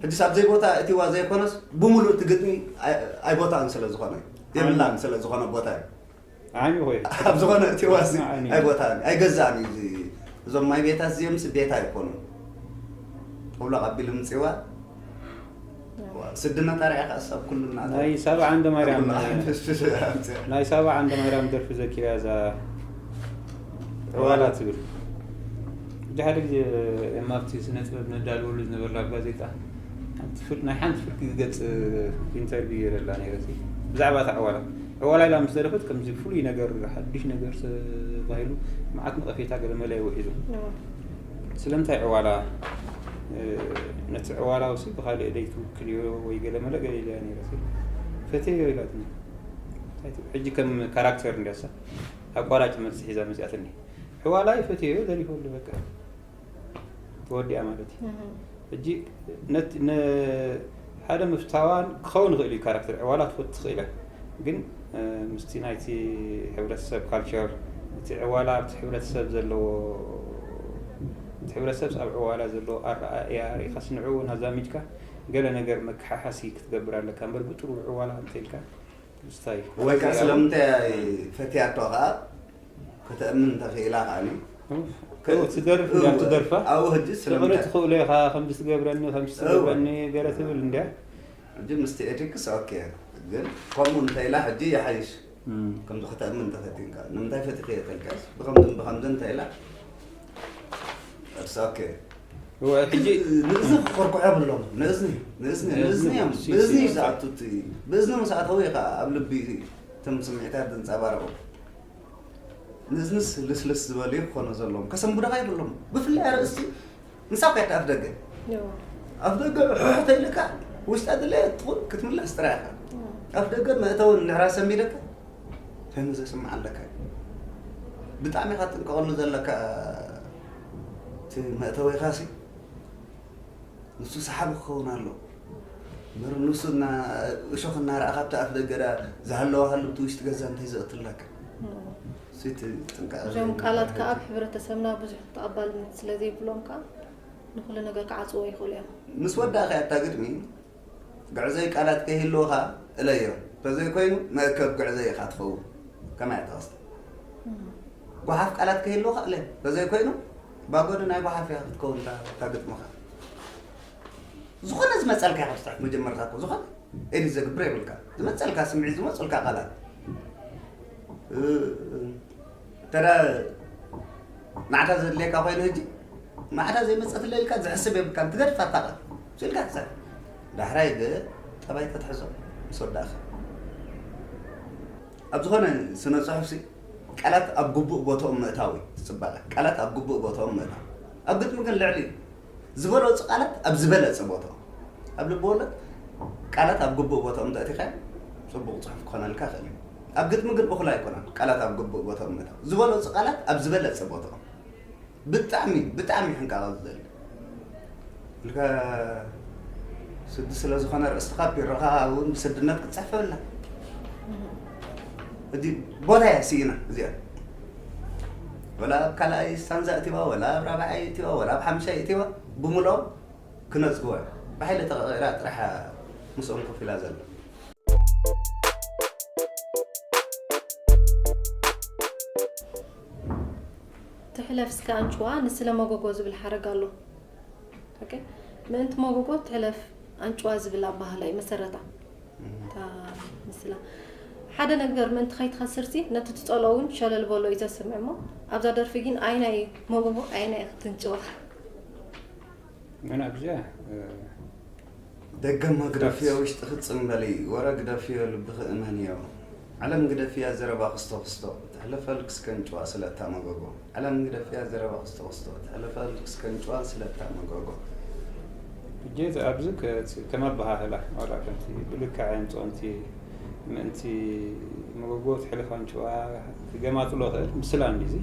ሕጂስ ኣብ ዘይቦታ እቲዋ ዘይኮነስ፣ ብምሉእ እቲ ግጥሚ ኣይ-፣ ኣይቦታን ስለ ዝኾነ፣ የብላን ስለ ዝኾነ ቦታ እዩ። ዓሚ ኾይ። ኣብ ዝኾነ እቲዋ እዚ ዓሚ። ኣይቦታን፣ ኣይገዛእን እዩ እዚ። እዞም ማይ ቤታት እዚኦምስ ቤት ኣይኮኑን። ተብሎ ኣቢሉ ምጽዋ። ስድነት ኣርኣያ ከኣስ ኣብ ኩሉ እናተ-፣ ናይ ሳባ ዓንደ ማርያም፣ ኣብ ኩሉ ዓንደ-፣ ናይ ሳባ ዓንደ ማርያም ደርፊ ዘኪርያ እዛ ዕዋላ ትብል። ሕጂ ሓደ ግዜ፣ እም፣ ኣብቲ ስነ ጥበብ ነዳልወሉ ዝነበርና ኣብ ጋዜጣ፣ ሓንቲ ፍር-፣ ናይ ሓንቲ ፍርቂ ገጽ ኢንተርቪው ገይረላ ነይረ። ብዛዕባ እታ ዕዋላ፣ ዕዋላ ኢላ ምስ ደረፈት፣ ከምዚ ፍሉይ ነገር፣ ሓድሽ ነገር ተባሂሉ መዓት ነቐፌታ ገለ መለ እዩ ውሒዱ። እዎ። ስለምንታይ ዕዋላ? እ፣ ነቲ ዕዋላ ውሲ ብኻልእ ደይ ትውክልዮ ወይ ገለ መለ ገለ ኢለያ ነይረ። ፈትየዮ ኢላትኒ። እንታይ ትብል? ሕጂ ከም ካራክተር እንድያሳ ኣቋራጭ መልሲ ሒዛ መጺኣትኒ። ዕዋላ ይፈትየዮ፣ ደሪፈሉ በቃ። ተወዲኣ ማለት እዩ። እህ። ሕጂ ነት-፣ ነ-፣ ሓደ ምፍታዋን ክኸውን ይኽእል እዩ፣ ካራክተር ዕዋላ ትፈቱ ትኽእል እያ። ግን፣ እ፣ ምስቲ ናይቲ ሕብረተሰብ ካልቸር፣ እቲ ዕዋላ ኣብቲ ሕብረተሰብ ዘለዎ፣ እቲ ሕብረተሰብስ ኣብ ዕዋላ ዘለዎ ኣረኣእያ ርኢኻስ ንዕኡ እውን ኣዛሚድካ ገለ ነገር መከሓሓሲ ክትገብር ኣለካ እምበር ብጥሩ ዕዋላ እንተኢልካ ምስታይ ወይ ከዓ ስለምንታይ ፈትያቶ ከዓ ከተእምን እንተኽኢላ ከዓኒ። እው፣ ትደርፍ እንድያ ትደርፋ። ኣብኡ ሕጂ ፍቕሪ ስለምንታይ? ትኽእሎ ኢኻ፣ ከምዚ ትገብረኒ፣ ከምዚ እው። ትገብረኒ ገለ ትብል እንድያ። ሕጂ ምስቲ ኤቲክስ ኦኬ። ግን ከምኡ እንተ ኢላ ሕጂ ይሓይሽ። እም። ከምዚ ከተእምን እንተፈቲንካ፣ ንምንታይ ፈቲኸዮ ተልካስ? ብኸምዝን ብኸምዝን እንተ ኢላ፣ እርስ ኦኬ። እወ፣ ሕጂ ንእዝኒ ክኾርኩዖ የብሎም። ንእዝኒ፣ ንእዝኒ፣ ንእዝኒ፣ ንእዝኒ እዮም። ሲ-፣ ብእዝኒ ሲ-፣ እዩ ዝኣቱ እቲ፣ ብእዝኒ ምስ ኣተው እዩ ከዓ ኣብ ልቢ እቶም ስምዒታት ዝንጸባረቑ። ንእዝንስ ልስልስ ዝበሉ እዮም ክኾኑ ዘለዎም። ከሰንብዱኻ የብሎም። ብፍላይ ኣርእስቲ ንሳ እኮ እያ ኣፍ ደገ። እዎ። ኣፍ ደገ ሕሕ ተይልካ ውሽጣ ድለ ትኹን ክትምለስ ጥራይ ኢኻ። እዎ። ኣፍ ደገ መእተውን እንድሕራ ሰንቢደካ ከይኑ ዘስምዓ ኣለካ እዩ። ብጣዕሚ ኢኻ ትጥንቀቐሉ ዘለካ እቲ መእተዊኻሲ። ንሱ ሰሓቢ ክኸውን ኣለዎ። እምበር ንሱ እና-፣ እሾኽ እናረኣኻ ኣብቲ ኣፍ ደገ ዳ-፣ ዝሃለወ ሃሉ ኣብቲ ውሽጢ ገዛ እንታይ ዘእትለካ? እም። እሱ እቲ ጥንቃቐ እዞም ቃላት ከዓ ኣብ ሕብረተሰብና ብዙሕ ተቐባልነት ስለ ዘይብሎም ከዓ ንኹሉ ነገር ክዓጽዎ ይኽእሉ እዮም። ምስ ወዳእካያ እታ ግጥሚ፣ ግዕዘይ ቃላት ከይህልወኻ እለዮ። እንተዘይኮይኑ መእከብ ግዕዘይ ኢኻ ትኸውን። ከማይ እታ ቀስቲ። እም። ጓሓፍ ቃላት ከይህልወኻ እለዮ። እንተዘይኮይኑ ባጎዲ ናይ ጓሓፍ ኢኻ ክትከውን እታ፣ እታ ግጥምኻ። ዝኾነ ዝመጸልካ ኢኻ ትጽሕፍ መጀመርታ እኮ። ዝኾነ ኤዲት ዘግብር የብልካ። ዝመጸልካ ስምዒት፣ ዝመጹልካ ቃላት። እ-፣ እንተ ደኣ ናዕታ ዘድልየካ ኮይኑ ሕጂ፣ ናዕታ ዘይመጸትለይ ኢልካ ዝሕስብ የብልካን። ትገድፋ እታ ቃል። ስኢልካ ትጽሕፍ። ዳሕራይ ግን ጠባይ ተትሕዞ ምስ ወዳእካ። ኣብ ዝኾነ ስነ ጽሑፍሲ ቃላት ኣብ ግቡእ ቦትኦም ምእታው እዩ እቲ ጽባቐ። ቃላት ኣብ ግቡእ ቦትኦም ምእታው። ኣብ ግጥሚ ግን ልዕሊ እዩ። ዝበለጹ ቃላት ኣብ ዝበለጸ ቦትኦም። ኣብ ልቢ ወለድ ቃላት ኣብ ግቡእ ቦትኦም እንተእቲኻዮም ጽቡቕ ጽሑፍ ክኾነልካ ይኽእል እዩ። ኣብ ግጥሚ ግን እኹል ኣይኮነን ቃላት ኣብ ግቡእ ቦትኦም ምእታው። ዝበለጹ ቃላት ኣብ ዝበለጸ ቦትኦም። ብጣዕሚ፣ ብጣዕሚ ሕንቃቐ ዝደሊ። ኢልካ ስዲ ስለ ዝኾነ ርእስኻ ቢሮኻ እውን ብስድነት ክትጽሕፍ የብላ። እህ። እቲ ቦታ እያ ስኢና እዚኣ። ወላ ኣብ ካልኣይ ስታንዛ እቲዋ፣ ወላ ኣብ ራብዓይ እቲዋ፣ ወላ ኣብ ሓምሻይ እቲዋ፣ ብምልኦም ክነጽግዋ። ብሓይሊ ተቐቒራ ጥራሕ ምስኦም ኮፍ ኢላ ዘላ። ትሕለፍ እስከ ኣንጭዋ ንስለ መጎጎ ዝብል ሓረግ ኣሎ። ኦኬ፣ ምእንቲ መጎጎ ትሕለፍ ኣንጭዋ ዝብል ኣበሃህላ እዩ መሰረታ። እም። እታ ምስላ። ሓደ ነገር ምእንቲ ከይትኸስርሲ ነቲ ትጸልኦ እውን ሸለል በሎ እዩ ዘስምዕ እሞ፣ ኣብዛ ደርፊ ግን ኣይናይ መጎጎ ኣይናይ ክትንጭዋ። ገና ኣብዚኣ፣ እ፣ ደገማ ግደፍዮ ውሽጥኺ ጽምበሊ፣ ወረ ግደፍዮ ልብኺ እመንዮ። ዓለም ግደፍያ ዘረባ ክስቶ ክስቶ፣ ትሕለፈልክ ስከን ጭዋ ስለታ መጎጎ። ዓለም ግደፍያ ዘረባ ክስቶ ክስቶ፣ ትሕለፈልክ ስከን ጭዋ ስለታ መጎጎ። ሕጂ ኣብዚ ከ-፣ ከም ኣበሃህላ ዋላ ከምቲ ብልክዐ ምጽኦ ምእንቲ መጎጎ ትሕልፋን ጭዋ ክገማጥሎ ክእል ምስላ እንዲዚ።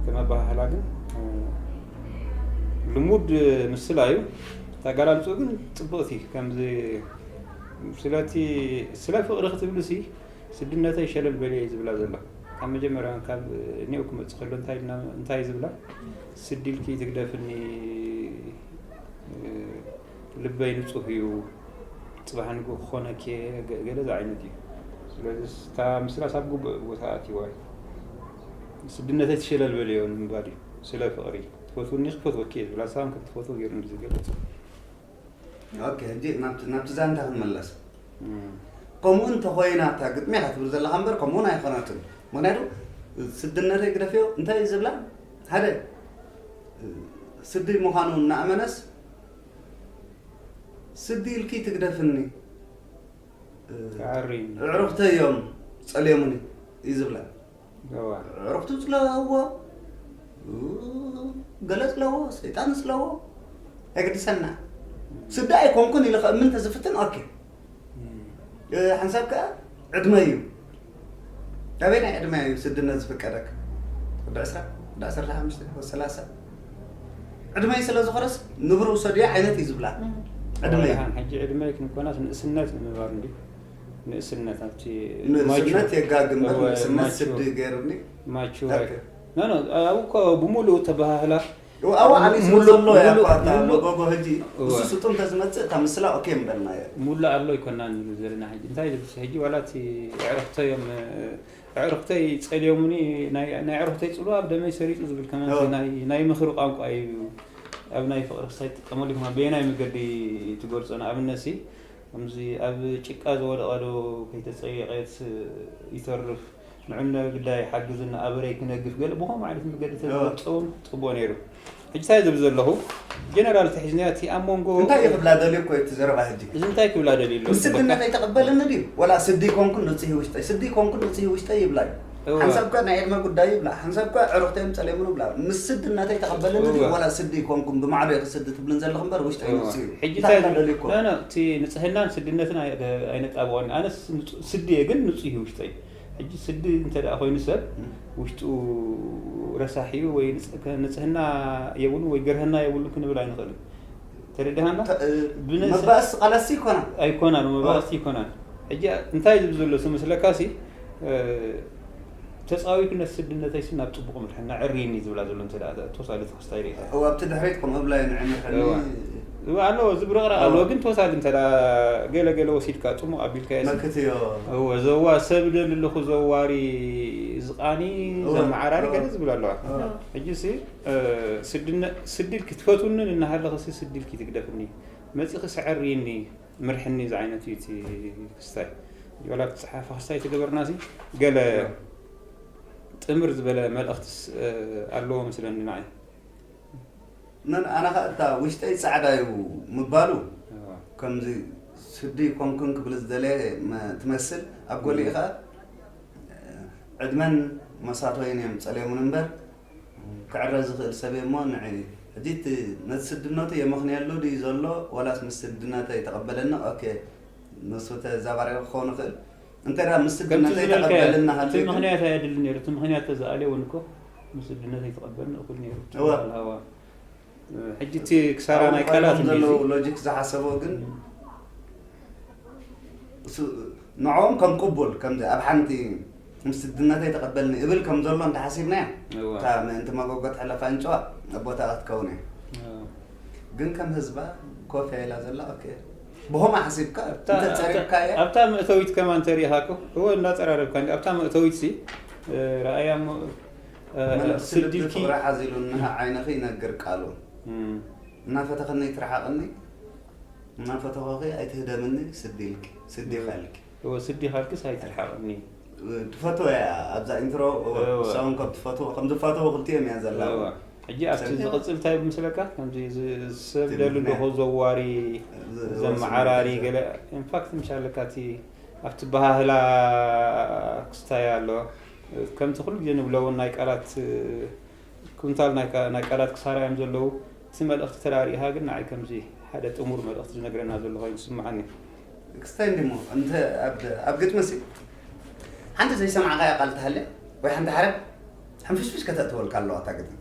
ከም ኣበሃህላ ግን ልሙድ ምስላ እዩ። ታጋላልጹ ግን ጽብቕቲ ከምዚ ስለቲ ስለ ፍቕሪ ክትብልሲ ስድነተይ ሸለል በልየ እዩ ዝብላ ዘሎ። ካብ መጀመርያ ካብ እኒኦ ክመጽእ ከሎ እንታይ ኢልና እንታይ ዝብላ ስዲልኪ ትግደፍኒ ልበይ ንጹህ እዩ ጽባሕ ንግሆ ክኾነኪ ገ- ገለ ዝዓይነት እዩ። ስለዚ እታ ምስላስ ኣብ ግቡእ ቦታ ኣትይዋ እዩ። ስድነተይ ትሸለል በልዮ ንምባል እዩ። ስለ ፍቕሪ ትፈትውኒ ክፈትወኪ እየ ዝብላ ሳም ከም ትፈትዎ ገይሩ ዝገልጽ። ኦኬ፣ ሕጂ ናብቲ ናብቲ ዛንታ ክንመለስ። ከምኡ እንተኾይና እታ ግጥሚ ኢኻ ትብል ዘለኻ እምበር ከምኡውን ኣይኮነትን። ምክንያቱ ስድነተይ ግደፍዮ እንታይ እዩ ዝብላ? ሓደ ስዲ ምዃኑ እናኣመነስ ስዲ ኢልኪ ትግደፍኒ፣ ተዓሪኒ። ኣዕሩኽተይ እዮም ጸልዮምኒ እዩ ዝብላ። እዋ። ኣዕሩኽቱ ጽለዎ፣ ገለ ጽለዎ፣ ሰይጣን ጽለዎ፣ ኣይገድሰና። ስዲ ኣይኮንኩን ኢለ ከእምን ተዝፍትን ኦኬ። ሓንሳብ ከኣ ዕድመ እዩ። ኣበይ ናይ ዕድመ እዩ ስድነት ዝፍቀደክ? ወዲ ዕስራ፣ ወዲ ዓሰርተ ሓሙሽተ፣ ወዲ ሰላሳ። ዕድመይ ስለ ዝኾነስ ንብሩ ውሰድዮ ዓይነት እዩ ዝብላ። ዕድመይ። ደሓን ሕጂ ዕድመ ክንኮናስ ንእስነት ንምባል እንዲ ንእስነት ኣብቲ ንእስነት የጋግመር፣ ንእስነት ስዲ ገይሩኒ። ማቹር ኖ ኖ ኣብኡ እኮ ብምሉእ ተበሃህላ ኣብኡ ዓሊሱ ዘሎ እያ እኮ ኣታ መጎጎ ሕጂ እሱ ስጡ እንተዝመጽእ እታ ምስላ ኦኬ ምበልና እያ። ሙሉእ ኣሎ ኣይኮናን ንብል ዘለና ሕጂ እንታይ ዝብል ሕጂ ዋላ እቲ ኣዕርኽተዮም ኣዕርኽተይ ጸልዮሙኒ ናይ ኣዕርኽተይ ጽልዋ ኣብ ደመይ ሰሪጹ ዝብል ከመ ናይ ምኽሪ ቋንቋ እዩ። ኣብ ናይ ፍቕሪ ክሳይ ትጥቀመሉ ይኹን በየናይ መገዲ ትገልጾ ንኣብነት ሲ ከምዚ ኣብ ጭቃ ዝወደቐ ዶ ከይተጸየቐት ይተርፍ ንዕነ ግዳይ ሓግዝና ኣበረይ ክነግፍ ገለ ብኸምኡ ዓይነት መገዲ ተዝገልጾ እውን ጽቡቕ ነይሩ። ሕጂ እንታይ ዝብል ዘለኹ ጀነራል ተሒዝናዮ እቲ ኣብ መንጎ እንታይ ይኽብላ ደልዮ እኮ እቲ ዘረባ ሕጂ እዚ እንታይ ክብላ ደልዩ ኣሎ ምስ ስድነት ኣይተቐበልን ድዩ ወላ ስዲ ኮንኩን ንጽሂ ውሽጠይ ስዲ ኮንኩን ንጽሂ ውሽጠይ ይብላ እዩ ሓንሳብ ከ ናይ ዕድመ ጉዳይ ይብላ ሓንሳብ ከ ዕሩኽተይ ምጸለይ ምኑ ብላ ምስ ስድነት ኣይተቐበልን ድዩ ወላ ስዲ ኮንኩን ብማዕዶ ክስዲ ትብልን ዘለኹ እምበር ውሽጠይ ንጽሂ እዩ ሕጂ እንታይ እንታይ ክብላ ደልዩ እኮ ኖ ኖ እቲ ንጽህናን ስድነትን ኣይ- ኣይነጣብቖን ኣነስ ንጹ- ስዲ እየ ግን ንጹህ እዩ ውሽጠይ ሕጂ ስዲ እንተ ደኣ ኮይኑ ሰብ ውሽጡ ረሳሕ እዩ ወይ ንጽ- ከ- ንጽህና የብሉ ወይ ገርሀና የብሉ ክንብል ኣይንኽእልን ተረድሃና መባእስ ቃላሲ ይኮና ኣይኮናን መባእስቲ ይኮናን ሕጂ እንታይ ዝብ ዘሎ ስመስለካ ሲ ተፃዊቱ ነቲ ስድነተይ ሲ ናብ ፅቡቕ ምርሕና ዕርይኒ ዝብላ ዘሎ እንተ ተወሳሊ ተክስታይ ርኢኻ ኣብቲ ድሕሪት ከም እብላይ ንዕምርሕኒ እዋ ኣለዎ ዝብረቕረቕ ኣለዎ ግን ተወሳሊ እንተ ገለ ገለ ወሲድካ ፅሙቕ ኣቢልካ መክትዮ ዘዋ ሰብ ደሊ ኣለኹ ዘዋሪ ዝቓኒ ዘመዓራሪ ገለ ዝብል ኣለዋ ሕጂ ሲ ስድነ ስድል ክትፈትውንን እናሃለኸ ሲ ስድል ክትግደፍኒ መፂኺ ስዐርይኒ ምርሕኒ ዝዓይነቱ እዩ እቲ ክስታይ ዋላ ክፅሓፈ ክስታይ ተገበርና ሲ ገለ ጥምር ዝበለ መልእኽትስ ኣለዎ መስለኒ ንዓይ ነን ኣነ ኸ እታ ውሽጠይ ፃዕዳ እዩ ምባሉ ከምዚ ስዲ ኮንኩን ክብል ዝደለየ ትመስል ኣብ ጎሊኡ ኸ ዕድመን መሳቶይን እዮም ፀልዮምን እምበር ክዕረ ዝኽእል ሰብ እሞ ንዒ ሕጂ እቲ ነቲ ስድነቱ የመኽንየሉ ድዩ ዘሎ ዋላስ ምስ ስድነተ ይተቐበለኒ ኦኬ ንሱ ተዛባሪ ክኸውን ይኽእል እንተ ምስ ስድነተ ይተቐበልና ሃሉ ግን ምኽንያት ኣየድልን ነይሩ እቲ ምኽንያት ተዝኣልየ እውን እኮ ምስ ስድነተ ይተቐበልኒ እኹል ነይሩ እዋ ሕጂ እቲ ክሳራ ናይ ቃላት ዘለዉ ሎጂክ ዝሓሰቦ ግን ንዕኦም ከም ቅቡል ከምዚ ኣብ ሓንቲ ምስድነተይ ተቐበልኒ እብል ከም ዘሎ እንተሓሲብናዮ እታ ምእንቲ መጎጎ ትሕለፍ ኣንጭዋ ኣቦታ ክትከውን እያ ግን ከም ህዝባ ኮፍ ኢላ ዘላ ኦኬ ብኸምኡ ሓሲብካ እንተፀሪብካ እያ ኣብታ መእተዊት ከማን ተሪኢኻ እኮ እወ እንዳፀራረብካ እንዲ ኣብታ መእተዊት ሲ ረኣያ እሞ ስድልኪ ሓዚሉ ዓይንኺ ይነግር ቃሉ እናፈተኸኒ ትርሓቕኒ እናፈተኸኺ ኣይትህደምኒ ስዲ ኢልኪ ስዲ ኢኻ ኢልኪ እወ ስዲ ኢኻ ኢልኪስ ኣይትርሓቕኒ ትፈትወ እያ ኣብዛ ኢንትሮ እወ እሳውን ካብ ትፈትዎ ከም ዝፋተዎ ክልቲኦም እያ ዘላ እወ ሕጂ ኣብቲ ዝቕጽል እንታይ ምስለካ ከምዚ ዝሰብደሉ ደኾ ዘዋሪ ዘመዓራሪ ገለ ኢንፋክት ምሻለካ እቲ ኣብቲ በሃህላ ክስታይ ኣሎ። ከምቲ ኩሉ ግዜ ንብሎ እውን ናይ ቃላት ኩንታል ናይ ቃላት ክሳራ እዮም ዘለዉ። እቲ መልእኽቲ ተዳሪእኻ ግን ንዓይ ከምዚ ሓደ ጥሙር መልእኽቲ ዝነግረና ዘሎ ኮይኑ ዝስምዓኒ። ክስታይ እንዲሞ እንተ ኣብ ግጥሚ ሲ ሓንቲ ዘይሰማዕካያ ቃል ትሃለ ወይ ሓንቲ ሓረግ ሕንፍሽፍሽ ከተእትወልካ ኣለዋ እታ ግጥሚ።